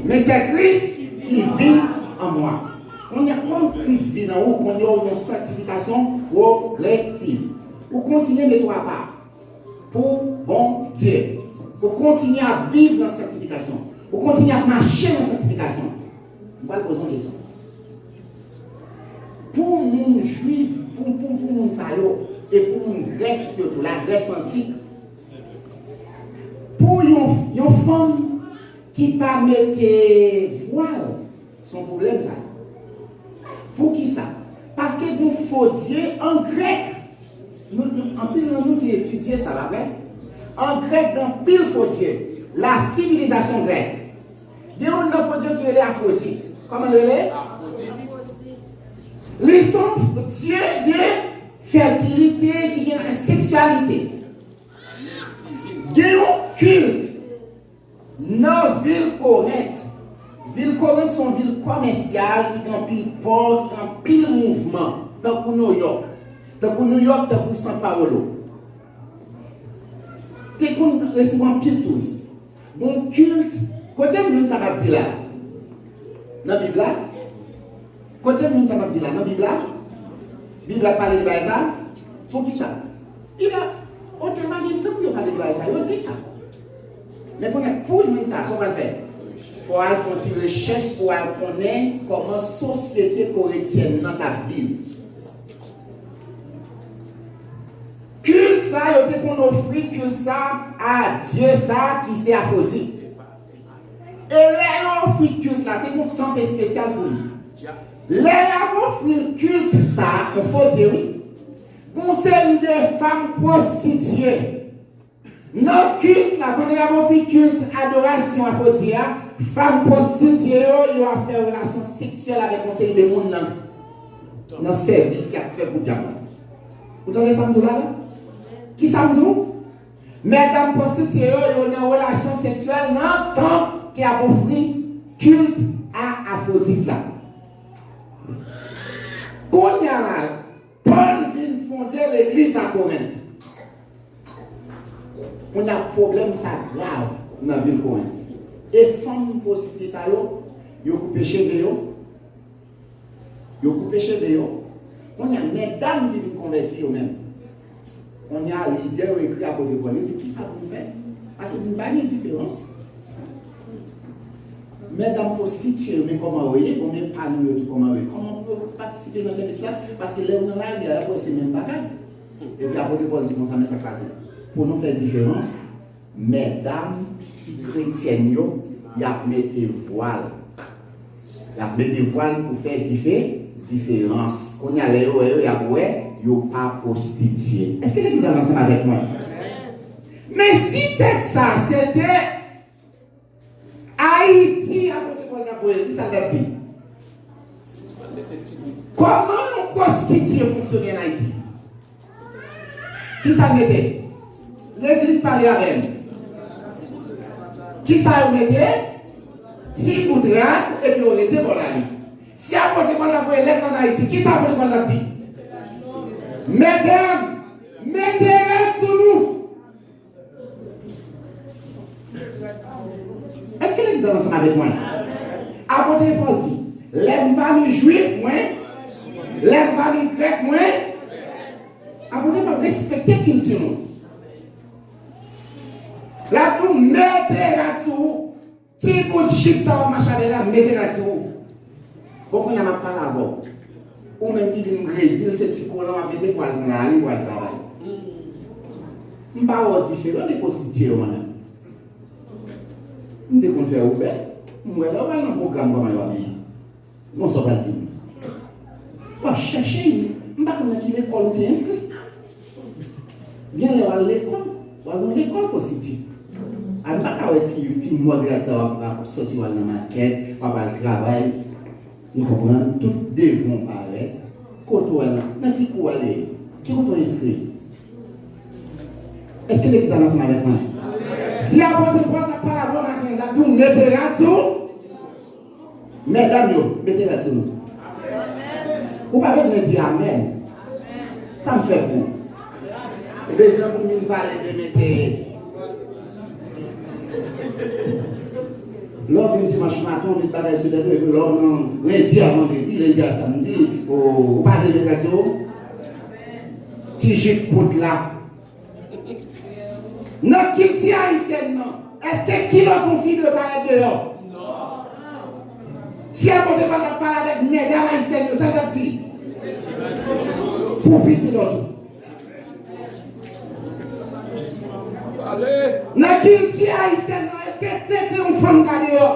mais c'est Christ qui vit en moi. Kounye a, kòm Kris vin nan ou, kounye a w nan sanktifikasyon pwogresiv. Ou kontinye mete w apa pou Bondye. Ou kontinye ap viv nan sanktifikasyon. Ou kontinye ap mache nan sanktifikasyon. M pral poze yon kesyon. Pou moun jwif, pou, pou, pou moun sa yo, e pou moun grèk sitou, Lagrès antik, pou yon, yon fanm ki pa mete vwal, se yon pwoblèm sa. Poukisa? Paske gen fo dye an grèk. Nou, nou, anpil nan nou te etidye sa, pa vre? An grèk, gen anpil fo dye. La sivilizasyon grèk. Gen youn nan fo dye ki rele Afwodit. Kòman l rele? Li se yon dye de fètilite, ki gen seksyalite. Gen yon kilt nan vil Korent. Vil Korent se yon vil kòmèsyal ki gen anpil pò, ki gen anpil mouvman, tankou Nouyòk. Tankou Nouyòk, tankou São Paulo. Te konn resevwa anpil touris. Gon kilt, kote moun sa t ap di la? Nan Bib la? Kote moun sa t ap di la? Nan Bib la? Bib la pale de bagay sa? Poukisa? Bib la, otè pa gen tan pou yo pale de bagay sa, yo di sa. Men kounye a, pou jwenn sa, sa w pral fè? Fò w al fè yon ti rechèch pou w al konnen kòman sosyete korentyèn nan t ap viv. Kilt sa, yo te konn ofri kilt sa a dye sa ki se Afwodit. E lè yo ofri kilt la, te gen yon tanp espesyal pou li. Lè y ap ofri kilt sa a, yon fo dye, wi, gen yon seri de fanm pwostitye. Nan kilt la, pandan y ap ofri kilt adorasyon a fo dye a, fanm pwostitye yo, yo ap fè relasyon seksyèl avèk yon seri de moun nan, nan sèvis y ap fè pou dyab la. Ou tande sa m di w la la? Kisa m di w? Medam pwostitye yo, yo nan relasyon seksyèl nan tanp ki ap ofri kilt a Afwodit la. Kounye a la, Pòl vin fonde legliz a Korent. Kounye a, pwoblèm sa grav nan vil Korent. E fanm pwostitye sa yo, yo koupe cheve yo, Yo koupe cheve yo. Kounye a, medam ki vin konvèti yo menm. Kounye a, lidè yo ekri apot Pòl, yo di, kisa pou n fè? Paske nou pa gen diferans. Medam pwostitye yo, men kòman yo ye, bon, men pa nou yo tou kòman yo ye. Kòman pou yo patisipe nan sèvis la? Paske lè yo nan lari a, y ap wè se menm bagay. Epi apot Pòl di konsa, men sa k pase. Pou nou fè diferans, Medam ki kretyèn yo, y ap mete vwal. Y ap mete vwal pou fè dife-, diferans. Kounye a, lè yo wè yo, y ap wè, yo pa pwostitye. Èske legliz la ansanm avèk mwen? Men si tèks sa se te Ayiti, apot Pòl t ap voye, kisa l t ap di? Kòman yon pwostitye fonksyone ann Ayiti? Kisa l mete? Legliz pale avè m. Kisa yo mete? Ti bout rad, epi yo rete bò lari. Si apot Pòl t ap voye lèt ann Ayiti, kisa apot Pòl t ap di? Medam, mete rad sou nou. Èske legliz la ansanm avèk mwen? Apot Pòl di, lè m pami Jwif, mwen, lè m pami Grèk, mwen, apot Pòl respekte kilti nou. L ap di w, mete rad sou ou. Ti bout jip sa w ap mache avè l la, mete rad sou ou. Bon, kounye a m ap pale avè w. Ou menm ki vin Brezil, se ti kolan w ap mete pou al nan lari, pou al travay. M pa wè w diferan de pwostitye yo, mwen menm. M te konn fè Uber. M wè lè w al nan pwogram kòman yo abiye. Bon, sa w pral di m? W ap chèche, m pa konn nan ki lekòl ou te enskri. Gen lè w al lekòl, w al nan lekòl pwostitye. A, m pa ka wè ti, ti mòd rad sa w ap, w ap sòti w al nan makèt, w ap al travay. Nou konprann, tout devan w parèt. Kote w al nan, nan ki kou w al ye? Ki kote w enskri? Èske legliz la ansanm avèk mwen? Si apot Pòl t ap pale avè w maten, l ap di w mete rad sou. Medam yo, mete rad sou nou. Ou pa bezwen di amèn. Sa m fè pou ou? Ou bezwen pou m vin pale de mete. Lè w vin dimanch maten, w met bagay sou tèt ou, epi lè w nan lendi a vandredi, lendi a samdi, ou pa vle met rad sou ou? Ti jip kout la. Nan kilti ayisyèn nan, èske kilòt yon fi dwe parèt deyò? Si apot Pòl t ap pale avèk medam ayisyèn yo, sa l t ap di? Kouvri kilòt ou. Nan kilti ayisyèn nan, èske tete yon fanm ka deyò?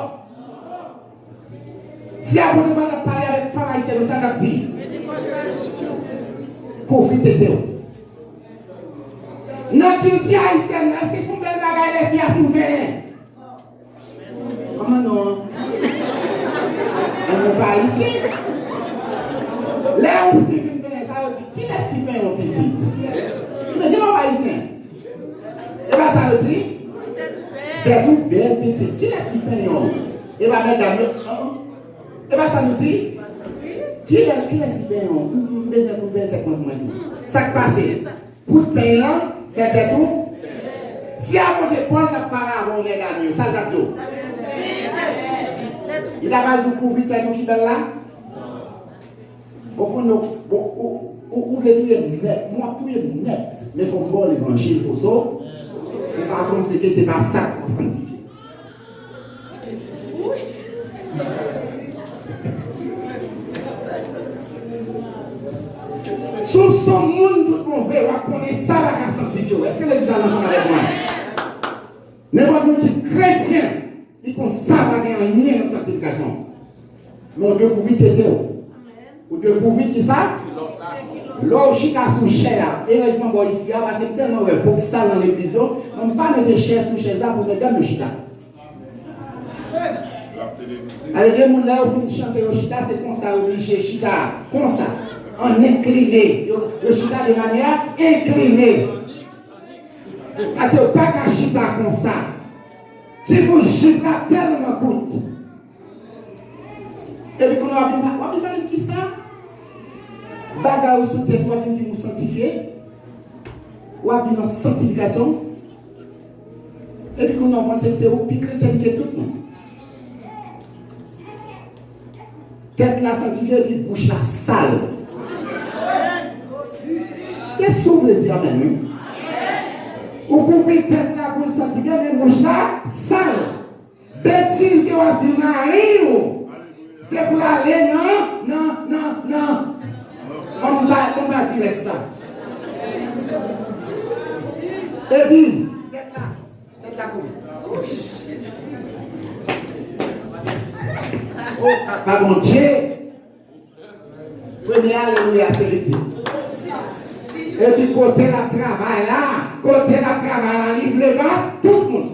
Si apot Pòl t ap pale avèk fanm ayisyèn yo, sa l t ap di? Kouvri tete w. Nan kilti ayisyèn nan, èske se yon bèl bagay lè fi a fin benyen? Kòman non? Mwen pa ayisyen. Lè yon fi fin benyen, sa yo di, kilès ki benyen yon pitit? Men gen lòt ayisyen. E pa sa yo di? Tèt ou bèl pitit. Kilès ki benyen w? E pa medam yo? E pa sa nou di? Kilè, kilès ki benyen w? M, m bezwen pou benyen tèt mwen pou mwen tou. Sa k pase? Kout peny lan, fè tèt ou. Si apot Pòl t ap pale avè w, medam yo, sa l t ap di w? Li ta pral di w kouvri tèt ou ki bèl la? Bon, kounye w, bon, ou, ou, ou vle touye m nèt, mwen w ap touye m nèt, men fò m ba w levanjil oso, ou pa panse ke se pa sa k fè w sanktifye. Si w se yon moun tout bon vre, w ap konnen sa pa ka sanktifye w. Èske legliz la ansanm avèk mwen? Nenpòt moun ki kretyen, li konn sa pa gen anyen nan sanktifikasyon. Men w dwe kouvri tete w. Ou dwe kouvri kisa? Lè w chita sou chè a, erezman bò isi a, paske m tèlman wè vòksal nan legliz yo, men m pa mete chèz sou chèz la pou medam yo chita. Gade gen moun lè yo fin chante yo chita, se konsa yo oblije chita, konsa, an enkline. Yo, yo chita de manyè enkline. Paske yo pa ka chita konsa. Ti bout jip la tèlman kout. Epi kounye a w ap vin pa-, w ap vin pale m kisa? Bagay ou sou tèt ou, w ap vin di m ou sanktifye? W ap vin nan sanktifikasyon? Epi kounye a w panse se ou pi kretyèn ke tout moun. Tèt la sanktifye epi bouch la sal. Se si w vle di amèn, wi. Ou kouvri tèt la pou l sanktifye, men bouch la sal. Betiz ke w ap di mari w, se pou l ale nan, nan, nan, nan. Ann pa, ann pa di rès la. Epi, tèt la, tèt la kouvri. O, papa Bondye. Premye alelouya se rete. Epi kote l ap travay la, kote l ap travay la, li vle bat tout moun.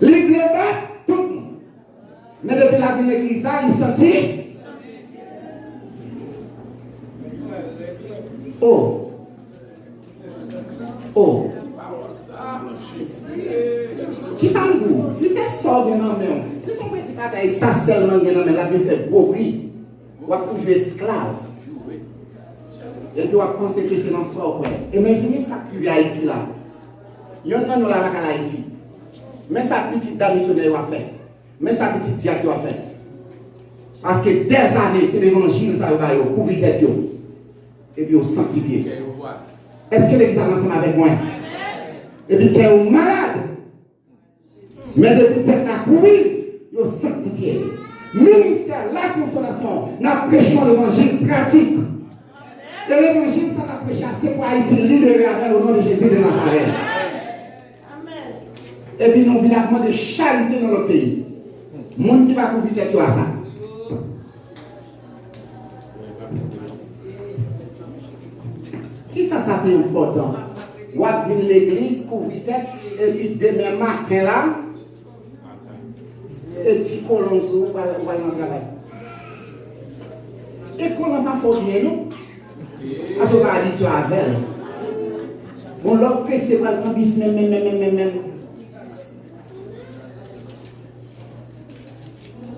Li vle bat tout moun. Men depi l ap vin legliz la, li santi. O. O. Kisa m di w? Si se sa w gen nan men w, si se yon predikat Bagay sa sèlman gen nan men l, l ap vin fè gwo bri. W ap toujou esklav. Epi w ap panse ke se nan sa w kwè. E men, men sa k rive Ayiti la. Yonn nan nou la pa ka al Ayiti. Men sa pitit dam misyonè yo ap fè. Men sa pitit dyak yo ap fè. Paske dèzane, se levanjil sa yo ba yo, kouvri tèt yo. Epi yo sanktifye. Èske legliz la ansanm avèk mwen? Epi kè yo malad. Men depi tèt la kouvri, yo sanktifye. Ministè lakonsolasyon, n ap preche yon levanjil pratik. E levanjil sa n ap preche a, se pou Ayiti libere avè l, o non de Jezi de Nazarèt. Epi nou vin ap mande charite nan lòt peyi. Moun ki pa kouvri tèt yo a sa. Kisa sa te enpòtan? W ap vin legliz, kouvri tèt, epi demen maten la, e ti kolon sou ou, w al, w al nan travay. E kolon pa fè w byen, non. Paske w pa abitye avè l. Bon, lè w prese pral pran bis menm, menm, menm, menm, menm, menm.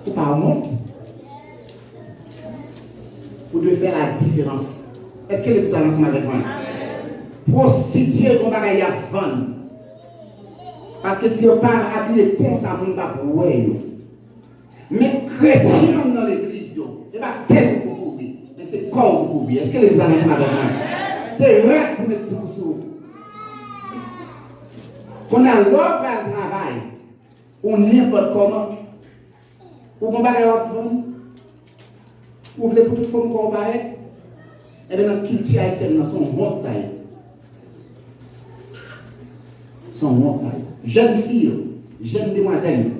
Ou pa wont? Ou dwe fè ladiferans. Èske legliz la ansanm avèk mwen? Pwostitye, gon bagay y ap vann. Paske si yo pa abiye konsa, moun p ap wè yo. Men kretyen nan legliz yo, e pa tèt ou pou kouvri, men se kò ou pou kouvri. Èske legliz la ansanm avèk mwen? Se rad pou met pou sou ou. Kounye a, lè w pral travay, ou nenpòt kòman, ou gon bagay w ap vann, ou vle pou tout fòm kò w parèt, enben nan kilti ayisyèn nan, se yon wont sa ye. Se yon wont sa ye. Jèn fi yo, jèn demwazèl yo,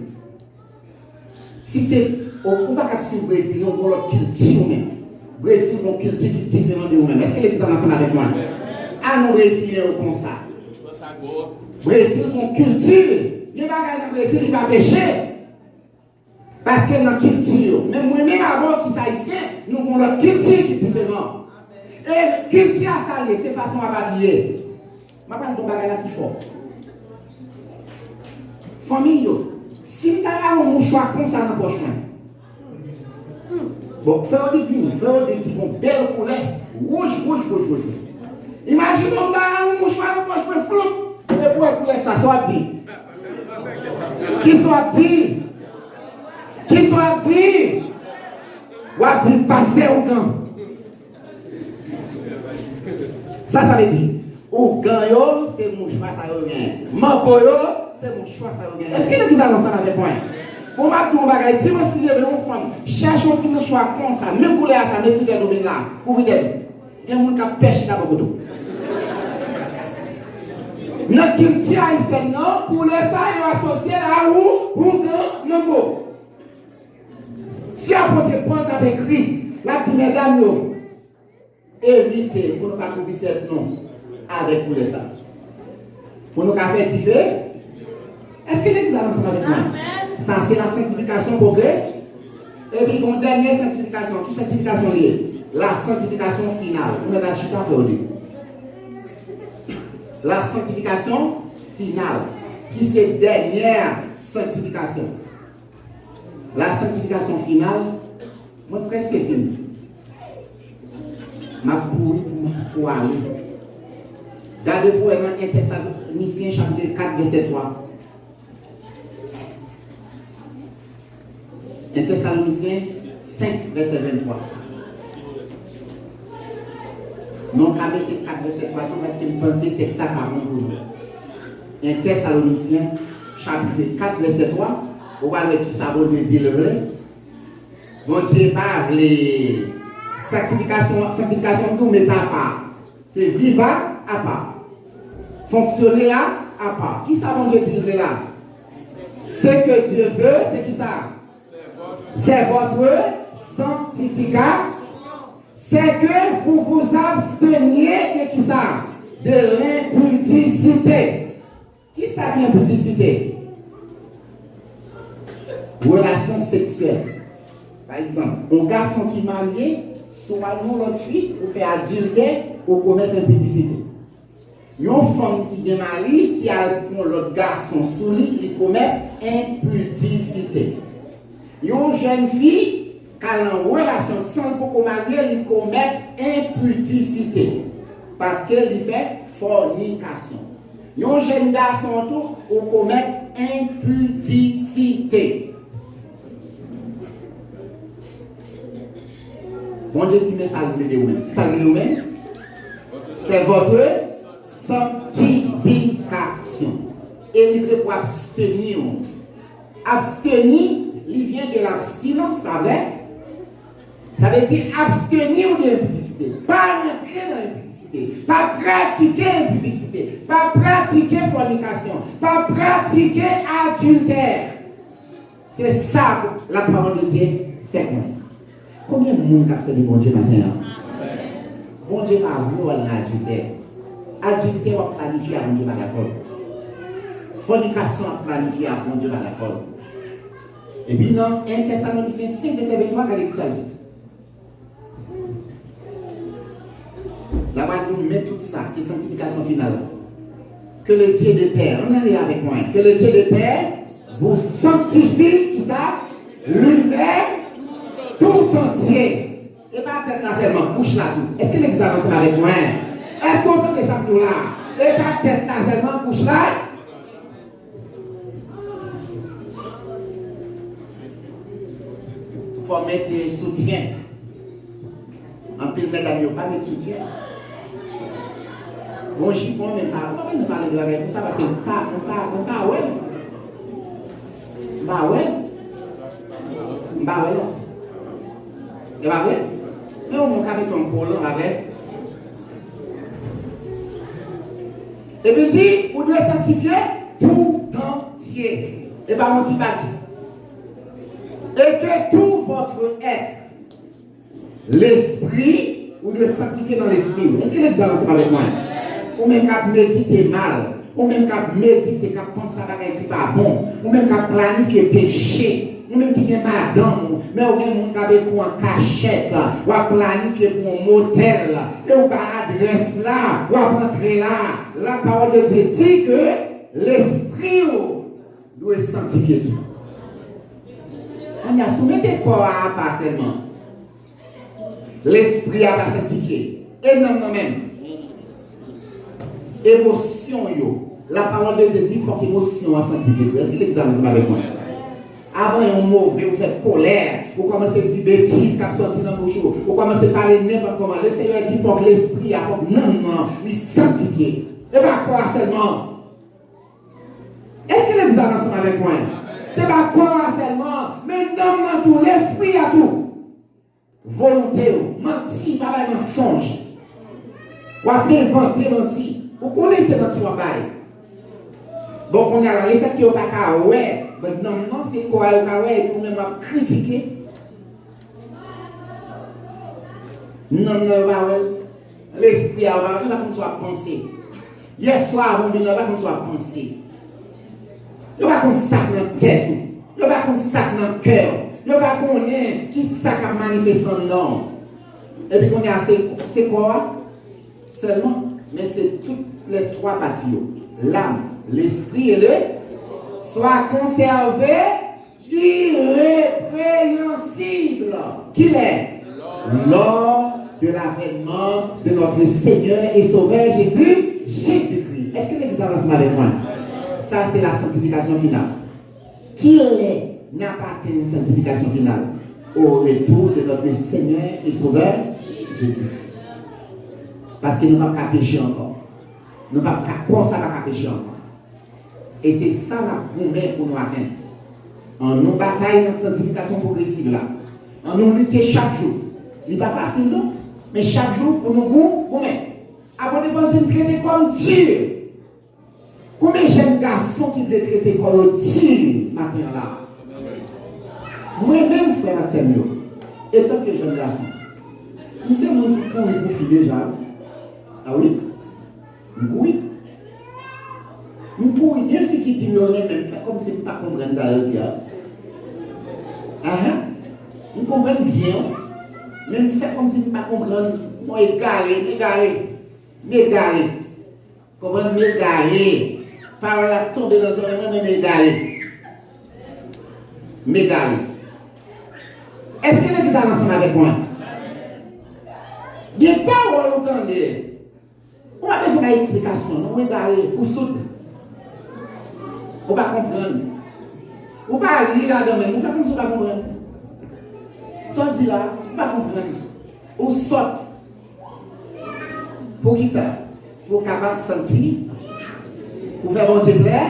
si se, ou, ou pa ka swiv Brezil, yo gon lòt kilti ou menm. Brezil gon kilti ki diferan de ou menm. Èske legliz la ansanm avèk mwen? A non, Brezilyen yo konsa. Brezil gon kilti. Gen bagay nan Brezil, li pa peche. Paske nan kilti yo. Men mwen menm avè w ki se ayisyen, nou gon lòt kilti ki diferan. E kilti a sa l ye, se fason w ap abiye. M ap pale de yon bagay la ki fò. Fanmi yo, si m ta gen yon mouchwa konsa nan pòch mwen. Bon, fè yo di vini, fè yo di ki gon bèl koulè, wouj, wouj, wouj, wouj. Imajine w m ta gen yon mouchwa nan pòch mwen, floup, epi w wè koulè sa, sa w ap di? Kisa w ap di? Kisa w ap di? W ap di, pastè ougan. Sa sa vle di? Ougan yo, se mouchwa sa yo genyen. Manbo yo, se mouchwa sa yo genyen. Èske legliz la ansanm avèk mwen? Bon, m ap di yon bagay, dimanch si Dye vle, yon fanm, chèche yon ti mouchwa konsa, menm koulè a sa, met sou tèt ou vin la, kouvri tèt ou. Gen moun k ap pè chita bò kote w. Nan kilti ayisyèn nan, koulè sa yo asosye l a ou, ougan, manbo. Si apot Pòl t ap ekri, l ap di, medam yo, evite pou nou pa kouvri tèt nou avèk koulè sa. Pou nou ka fè dife. Èske legliz la ansanm avèk mwen? Sa se la sanctification progrès. Epi gon dènye sanktifikasyon. Ki sanktifikasyon li ye? La sanctification finale. Ou mèt al chita, frè Odi. La sanctification finale, ki se dènyè sanktifikasyon. La sanctification finale, mwen prèske fini. M ap kouri pou m, pou ale. Gade pou wè nan en Tesalonisyen chapit kat vèsè twa. En Tesalonisyen senk vèsè venntwa. Non, ka mete kat vèsè twa tou, paske m panse tèks sa ka bon pou nou. En Tesalonisyen, chapit kat vèsè twa, ou pral wè kisa Bondye di l vle. Bondye pa vle sanktifikasyon, sanktifikasyon tou met apa. Se viv apa. Fonksyone apa. Kisa Bondye di l vle la? Ce que Dieu veut, se kisa? C'est votre sanctification. C'est que vous vous absteniez de kisa? De l'impudicité. Kisa ki enpidisite? Relasyon seksyèl. Pa egzanp, yon gason ki marye, si w al yon lòt fi, ou fè adiltè, ou komèt enpidisite. Yon fanm ki gen mari, ki al pran lòt gason sou li, li komèt enpidisite. Yon jèn fi k al nan relasyon san l poko marye, li komèt enpidisite, paske li fè fònikasyon. Yon jèn gason tou, ou komèt enpidisite. Bondye di, men sa l mande ou menm. Sa l mande ou menm? C'est votre sanctification. E li vle pou absteni w. Absteni, li vyen de l'abstinence, pa vre? Sa vle di absteni w de enpidisite. Pa rantre nan enpidisite. Pa pratike enpidisite. Pa pratike fònikasyon. Pa pratike adiltè. Se sa lapawòl de Dye fè konnen. Konbyen moun k ap sèvi Bondye maten an? Bondye pa vle w al nan adiltè. Adiltè w ap planifye a, Bondye pa dakò. Fònikasyon w ap planifye a, Bondye pa dakò. Epi nan en Tèsalonisyen senk vèsè venntwa, gade ki sa l di. Labad nou men tout sa, se sanktifikasyon final la. Que le Dieu de paix, ann ale avèk mwen. Que le Dieu de paix vous sanctifie, ki sa? Lui-même, tout entier. E pa tèt la sèlman, bouch la tou. Èske legliz la ansanm avèk mwen? Èske w tande sa m di w la? E pa tèt la sèlman, bouch la. Fò mete soutyen. Anpil medam yo pa met soutyen. Bon, jipon menm sa, ou pa bezwen pale de bagay konsa, paske m pa, m pa, m pa wè l. M pa wè l. M pa wè l non. E pa vre? Men ou menm ka met yon kolan avè. Epi di, ou dwe sanktifye tout antye. E pa yon ti pati. Et que tout votre être, lespri, ou dwe sanktifye nan lespri w. Èske legliz la ansanm avèk mwen? Ou menm k ap medite mal, ou menm k ap medite, k ap panse a bagay ki pa bon, ou menm k ap planifye peche, ou menm ki gen madanm ou, men ou gen moun k ap ekri w an kachèt, w ap planifye pou yon motèl, e ou pa adrès la, w ap antre la. Lapawòl de Dye di ke lespri w dwe sanktifye tou. Kounye a, si w mete kò a apa sèlman, lespri a pa sanktifye. E nanm nan menm? Emosyon yo. Lapawòl de Dye di fòk emosyon an sanktifye tou. Èske legliz la ansanm avèk mwen? Avan yon move, ou fè kolè, ou kòmanse di betiz k ap sòti nan bouch ou, ou kòmanse pale nenpòt kòman. Lesenyè di fòk lespri a, fòk nanm nan, li sanktifye. E pa kò a sèlman. Èske legliz la ansanm avèk mwen? Se pa kò a sèlman, men nanm nan tou, lespri a tou. Volonte yo, manti, pa bay mansonj. W ap envante manti. Ou konnen se manti w ap bay. Bon, kounye a la, lefètke yo pa ka wè, men nanm nan, se kò a yo ka wè, epi ou menm w ap kritike. Nanm nan yo pa wè l. Lespri a yo pa wè l. Yo pa konn sa w ap panse. Yèswa avan w vin la, yo pa konn sa w ap panse. Yo pa konn sa k nan tèt ou. Yo pa konn sa k nan kè w. Yo pa konnen ki sa k ap manifeste anndan w. Epi kounye a, se, se kò a sèlman, men se tout lè twa pati yo. L'âme, l'esprit et le, soient conservés irrépréhensibles. Kilè? Lors de l'avènement de notre Seigneur et Sauveur Jésus, Jésus-Christ. Èske legliz la ansanm avèk mwen? Sa se la sanktifikasyon final. Kilè n ap atenn sanktifikasyon final? Au retour de notre Seigneur et Sauveur Jésus. Paske nou p ap ka peche ankò. Nou p ap ka, kò sa pa ka peche ankò. E se sa n ap goumen pou nou atenn. Annou batay nan sanktifikasyon pwogresiv la. Annou lite chak jou. Li pa fasil non, men chak jou pou nou gou-, goumen. Apot Pòl di, m trete kò m di. Konbyen jèn gason ki vle trete kò yo di maten an la? Mwen menm, frè m ak sè m yo, etanke jèn gason, m se moun ki kouri pou fi deja wi. A wi, m kouri. M kouri, gen fi ki di m yo renmen m, fè kòmsi m pa konprann sa yo di a. Ahan. M konprann byen wi. Men m fè kòmsi m pa konprann, mwen egare, m egare. M egare. Konprann, m egare. Pawòl la tonbe nan zòrèy mwen, men m egare. M egare. Èske legliz la ansanm avèk mwen? Gen pawòl ou tande. Ou pa bezwen bay eksplikasyon, non, ou egare, ou soud. Ou pa konprann. Ou pa ri ladan menm, ou fè kòmsi ou pa konprann. Sa w di la, ou pa konprann. Ou sòt. Poukisa? Pou w kapab santi, pou fè Bondye plè.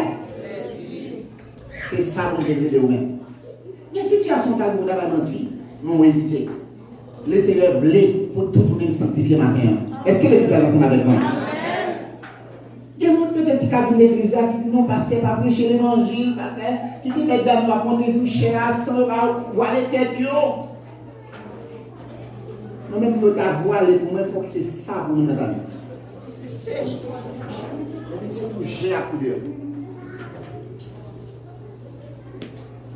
Se sa Bondye vle de ou menm. Gen sitiyasyon w ta gen, ou ta bay manti, men w evite. Lesenyè vle pou tout ou menm sanktifye maten an. Èske legliz la ansanm avèk mwen? Gen moun petèt ki ka vin legliz la, ki di, "Non, pastè pa preche levanjil, pastè, kite mètdam yo ap monte sou chè a san yo pa vwale tèt yo." Mwen menm, yo ta vwale pou mwen, fòk se sa pou moun nan ta met. Mwen menm, se pou je ak koudè.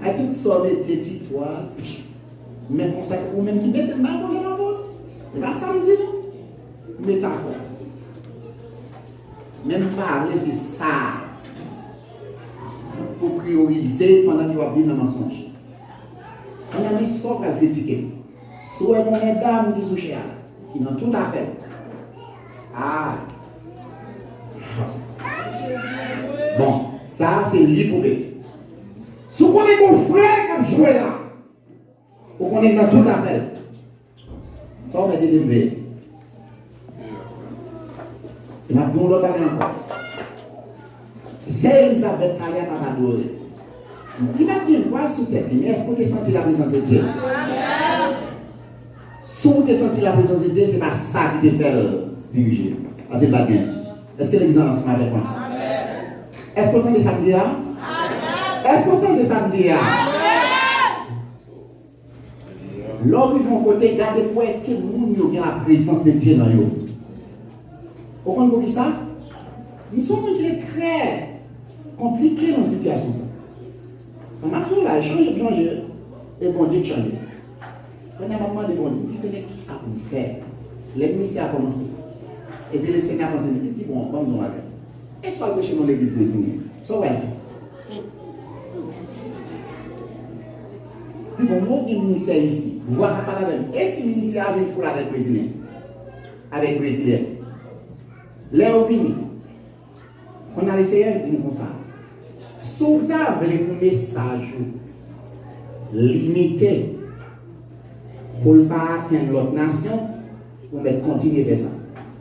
Ay, tout sa w mete ti twal, men konsa, ou menm ki mete l, mal kote nan vòl. Se pa sa m di, non. Metafò. Men m pale, se sa. Pou priyorize pandan ke w ap viv nan mansonj. Mezanmi, sa w pral kritike? Si w wè yon medam ki sou chè a, ki nan tout afè l. Ah! Bon, sa se li pou viv. Si w konnen gon frè k ap jwe la, ou konnen nan tout afè l. Sa w mèt ede m veye. E m ap di yon lòt bagay ankò. Sè Elizabèt talè a pa t adore. Li pa t gen vwal sou tèt li, men èske w te santi laprezans de Dye? Si w te santi laprezans de Dye, se pa sa ki te fè l dirije. Paske l pa t gen. Èske legliz la ansanm avèk mwen? Èske w tande sa m di a? Èske w tande sa m di a? Lè w rive yon kote, gade pou wè èske moun yo gen laprezans de Dye nan yo. Ou konn poukisa? M se yon moun ki te trè konplike nan sitiyasyon sa. Sa m ap di w la, chanje pou chanje, e Bondye k chanje. Kounye a m ap mande Bondye, m di, "Senyè, kisa pou m fè?" Lè minisè a kòmanse. Epi Lesenyè a panse, li di, "Bon, ban m di yon bagay. Èske w al preche nan legliz brezilyen? Sa w pral di?" Di, "Bon, mwen gen minisè isi. Vwa ka pale avè m. E si minisè a vin foul avèk brezilyen? Avèk brezilyèn?" Lè yo vini, kounye a Lesenyè di m konsa, "Si w ta vle pou mesaj ou limite, pou l pa atenn lòt nasyon, ou mèt kontinye fè sa.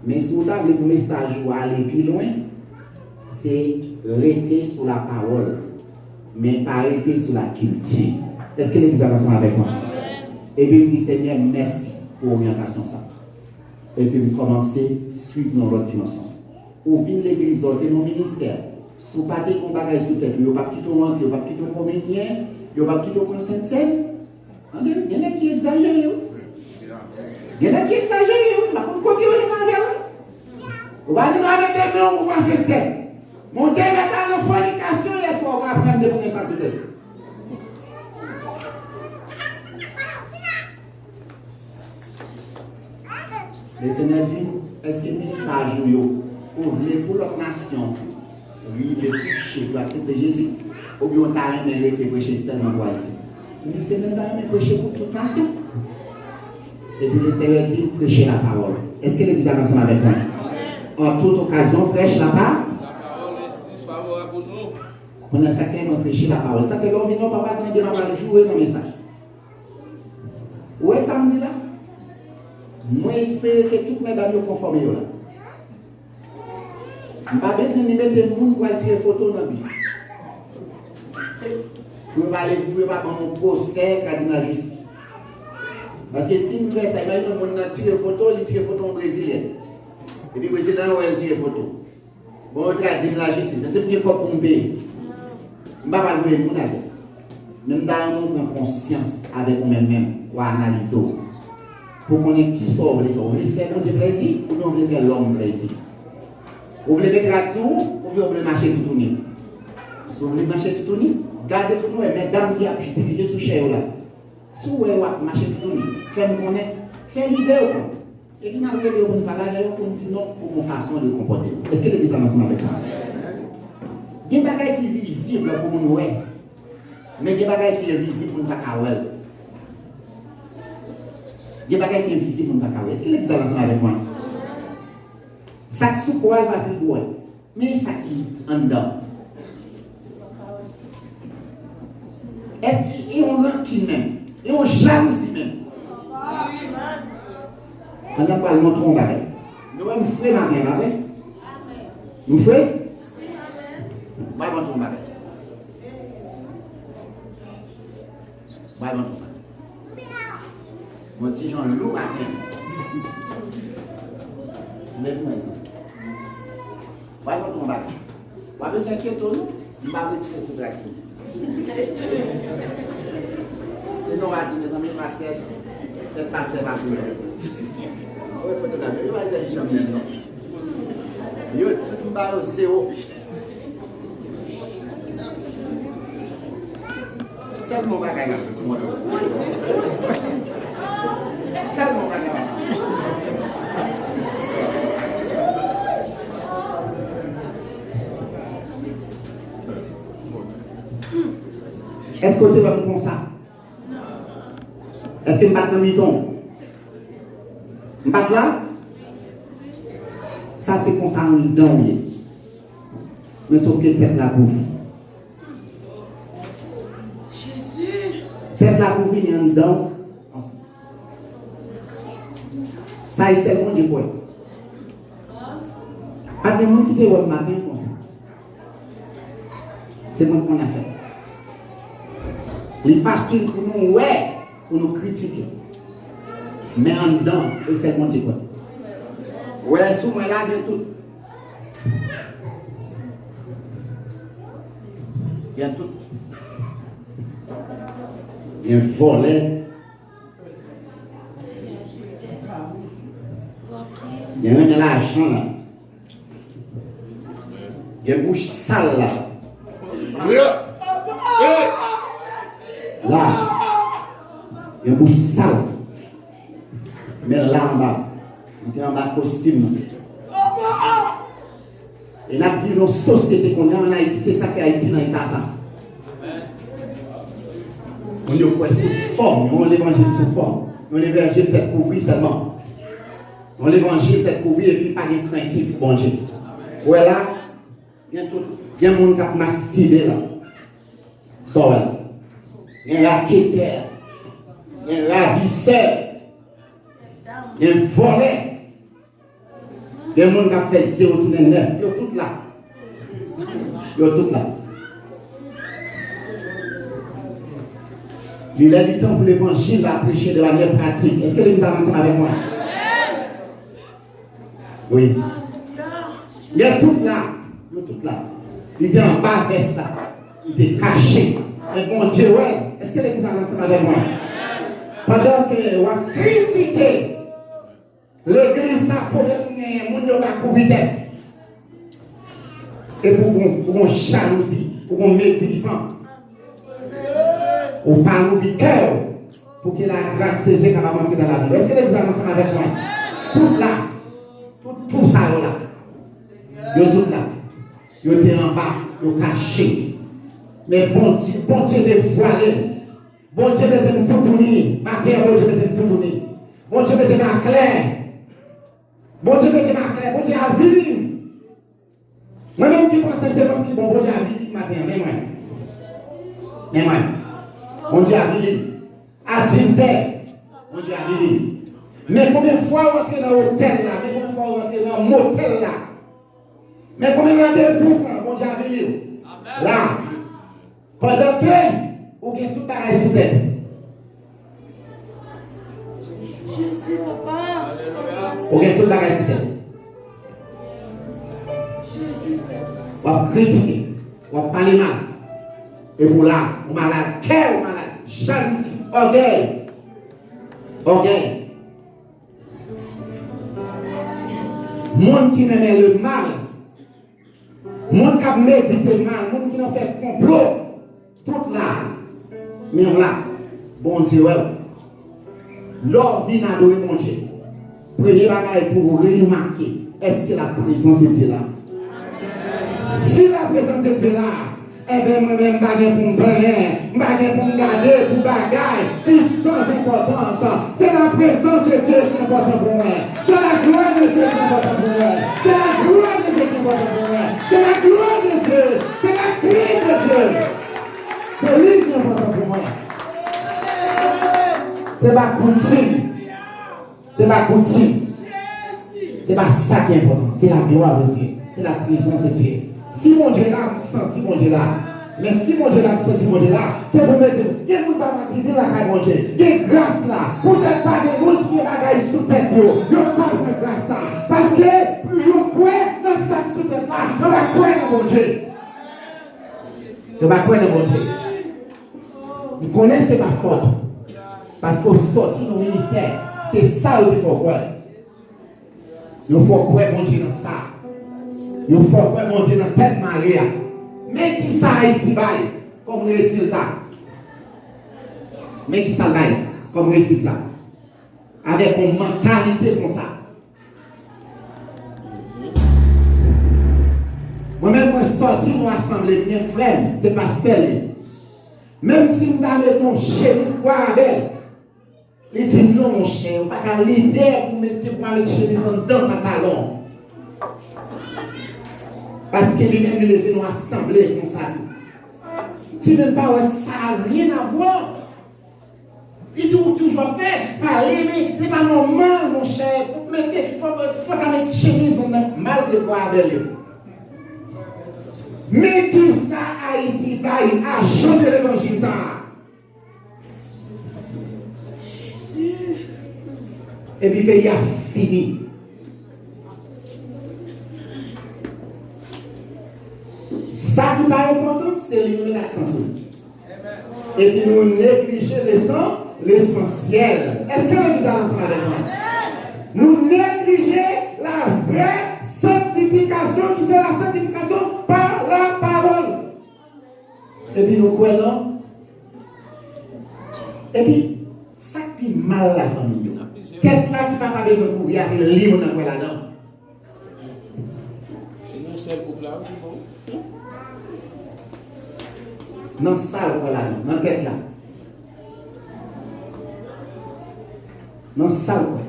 Men si w ta vle pou mesaj ou ale pi lwen, se rete sou lapawòl, men pa rete sou lakilti." Èske legliz la ansanm avèk mwen? Epi m di, "Senyè, mèsi pou oryantasyon sa." Epi m kòmanse swiv yon lòt dimansyon. Ou vin legliz la, ou te nan ministè. Si w pa te gen yon bagay sou tèt ou, yo p ap kite w rantre, yo p ap kite w kominye, yo p ap kite w pran sentsèn. Tande, gen nèg ki egzajere, wi. Gen nèg ki egzajere, wi. M pa konn kote yo jwenn avè l, wi. Ou pa di, "Non, ale demen, ou pran sentsèn." Men w te mèt al nan fònikasyon yè swa, ou ka aprann de pou gen sa sou tèt ou. Lesenyè di m, "Èske mesaj ou yo, ou vle pou lòt nasyon rive touche, pou aksepte Jezi? Oubyen ou ta renmen rete preche sèlman pou Ayisyen?" M di, "Senyè, m ta renmen preche pou tout nasyon." Epi Lesenyè di m, "Preche lapawòl." Èske legliz la ansanm avèk mwen? An tout okazyon, prèche lapa. Kounye a sa k fè mwen preche lapawòl. Sa fè lè w vin la, w pa pral tande m ap pral joure nan mesaj. Ou wè sa m di la? Mwen espere ke tout medam yo konfòme yo la. M pa bezwen ni mete moun pou al tire foto nan bis. Pou yo pa ale, pou yo pa ban m yon pwosè tribinal jistis. Paske si m fè sa, imajine yon moun nan tire foto, li tire foto yon brezilyèn. Epi brezilyèn nan wè l tire foto. Bon, yo tradi m lajistis. Èske m gen kòb pou m peye? M pa pral voye moun al fè sa. Men m ta renmen w pran konsyans avèk ou menm menm, w analize w. Pou konnen kisa w vle fè. W vle fè Bondye plèzi oubyen w vle fè lòm plèzi? W vle met rad sou ou oubyen w vle mache toutouni? Si w vle mache toutouni, gade pou nou wè medam ki ap dirije sou chè yo la. Si w wè yo ap mache toutouni, fè m konnen, fè lidè yo konnen. Epi n al rele yo pou n pale avè yo, pou n di non, pou gon fason de konpòte yo. Èske legliz la ansanm avèk mwen? Gen bagay ki vizib pou moun wè, men gen bagay ki envizib pou n pa ka wè l. Gen bagay ki envizib moun pa ka wè. Èske legliz la ansanm avèk mwen? Sa k sou kò a l fasil pou wè. Men sa ki anndan. Èske e yon rankin menm? E yon jalouzi menm? Pandan m pral montre yon bagay. Nou wè m fre maten an, pa vre? M fre? M pral montre yon bagay. M pral montre yon bagay. Mwen ti jan lou maten. Men pou mwen sa. W ap konprann yon bagay. W ap bezwen enkyete w non. M pa retire kontra ti. Sinon w a di mezanmi pastè, tèt pastè pa koule. Ou wè fotograf yo, yo pa jwenn janm menm non. Yo tout m ba yo zewo. Sèlman bagay la. Sèlman bagay la. Èske w te wè m konsa? Èske m pa t nan mitan w? M pa t la? Sa se konsa anndan w ye. Men sòf ke tèt la kouvri. Tèt la kouvri, men anndan w ansanm. Sa e sèl Bondye k wè. Pa gen moun ki te wè m maten konsa. Se mwen k konn afè. Li fasil pou nou wè, pou nou kritike. Men anndan, e sèl Bondye k wè. Wè sou mwen la gen tout. Gen tout. Gen vòlè. Gen renmen lajan la. Gen bouch sal la. La. Gen bouch sal. Men la anba. Li te anba kostim nan. E n ap viv yon sosyete kounye a ann Ayiti, se sa k fè Ayiti nan eta sa. Moun yo kwè sou fòm, yon levanjil sou fòm, yon levanjil tèt kouvri sèlman. Yon levanjil tèt kouvri epi pa gen krentif pou Bondye. Ou wè la, gen tout, gen moun k ap mastibe la. Sa w wè la. Gen raketè, gen ravisè, gen vòlè. Gen moun k ap fè zewo tounen nèf. Yo tout la. Yo tout la. Li lè li tan pou levanjil la preche de manyè pratik. Èske legliz la ansanm avèk mwen? Wi. Yo tout la. Yo tout la. Li te anba vès la. Li te kache. Men Bondye wè l. Èske legliz la ansanm avèk mwen? Pandan ke w ap kritike, legliz sa pwoblèm nou genyen, moun yo pa kouvri tèt. E pou gon, pou gon jalouzi, pou gon medizan. Ou pa louvri kè w pou ke lagras de Dye kapab antre nan lavi w. Èske legliz la ansanm avèk mwen? Tout la, tout tou sa yo la. Yo tout la. Yo te anba, yo kache. Men Bondye, Bondye devwale. Bondye mete m toutouni. Maten an, Bondye mete m toutouni. Bondye mete m aklè. Bondye mete m aklè. Bondye avili m. Mwen menm ki panse se mwen ki bon, Bondye avili m maten an. Men mwen. Men mwen. Bondye avili m. Adiltè. Bondye avili m. Men konbyen fwa w antre nan otèl la? Men konbyen fwa w antre nan motèl la? Men konbyen randevou w pran? Bondye avili w. La. Pandan ke ou gen tout bagay sou tèt. Ou gen tout bagay sou tèt. W ap kritike, w ap pale mal. Epi w la, ou malad kè, ou malad jalouzi, ògèy. Ògèy. Moun ki renmen lemal. Moun k ap medite mal, moun ki nan fè konplo, tout la, men w la, Bondye wè w. Lè w vin adore Bondye, premye bagay pou w remake, èske laprezans de Dye la? Si laprezans de Dye la, Enben, mwen menm, m pa gen pou m plenyen, m pa gen pou m gade pou bagay ki san enpòtans. Se la prezans de Dye ki enpòtan pou mwen. Se la glwa de Dye ki enpòtan pou mwen. Se la glwa de Dye ki enpòtan pou mwen. Se la glwa de Dye. Se la krenn de Dye. Se li ki enpòtan pou mwen. Se pa koutim. Se pa koutim. Se pa sa ki enpòtan. Se la glwa de Dye. Se la prezans de Dye. Si Bondye la, m santi Bondye la. Men si Bondye la, m santi Bondye la, se pou mete m. Gen moun pa mal ki vin lakay Bondye. Gen gras la. Poutèt pa gen moun ki gen bagay sou tèt yo, yo pa pran gras la. Paske yo kwè nan sa k sou tèt la, yo pa kwè nan Bondye. Yo pa kwè nan Bondye. M konnen se pa fòt ou. Paske w sòti nan ministè, se sa yo te fè w kwè. Yo fè w kwè Bondye nan sa. Yo fè w kwè Bondye nan tèt mare a. Men ki sa Ayiti bay kòm rezilta. Men ki sa l bay kòm rezilta. Avèk yon mantalite konsa. Mwen menm, mwen sòti nan asanble, m gen frè m, se pastè l ye. Menm si m ta mete yon chemiz bwa rabèl, li di m, "Non, monchè, ou pa ka lidè pou mete, pou pa mete chemiz anndan pantalon." Paske li menm, li leve nan asanble konsa tou. Di, "Men pa wè sa a, rien à voir." Li di, "Ou toujou ap fè pale, men se pa nòmal, monchè, pou mete, fò, fò ta met chemiz anndan, malgre bwa rabèl yo." Men ki sa Ayiti bay ajan de levanjil sa a. Epi peyi a fini. Sa ki pa enpòtan, se li nou met aksan sou li. Epi nou neglije lesan, lesansyèl. Èske legliz la ansanm avèk mwen? Nou neglije la vrè sanktifikasyon, ki se la sanktifikasyon pa la pawòl. Epi nou kwè nan. Epi, sa k pi mal la, fanmi yo, tèt la ki pa ta bezwen kouvri a, se li moun nan kwè ladan. Se nan sèl gwoup la, wi, ki bon. Nan sa l kwè la, nan tèt la. Nan sa l kwè.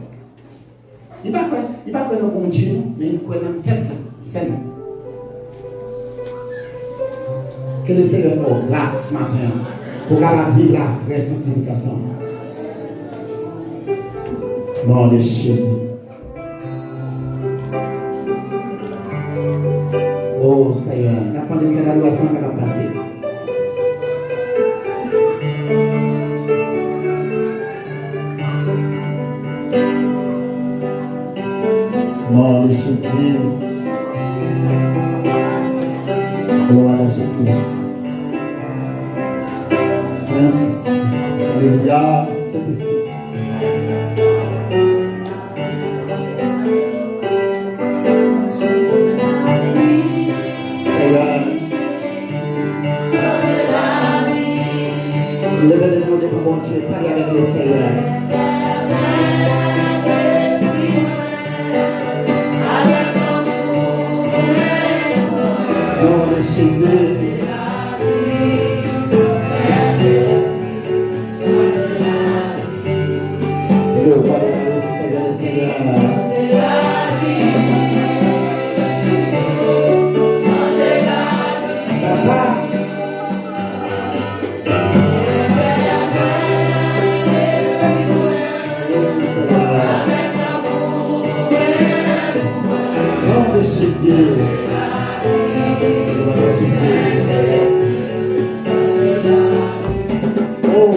Li pa kwè, li pa kwè nan Bondye, non, men li kwè nan tèt la sèlman. Ke le Senyè fè w gras maten an, pou w kapab viv la vrè sanktifikasyon. Non de Jezi. O Senyè, n ap mande ke ladorasyon kapab pase. Non de Jezi. Glwa a Jezi. Sent, alelouya, Sentespri. Senyè, leve men nou devan Bondye, pale avèk le Senyè. Non de Jezi. Jewova, le Senyè de senyè. Papa. Non de Jezi. Oh,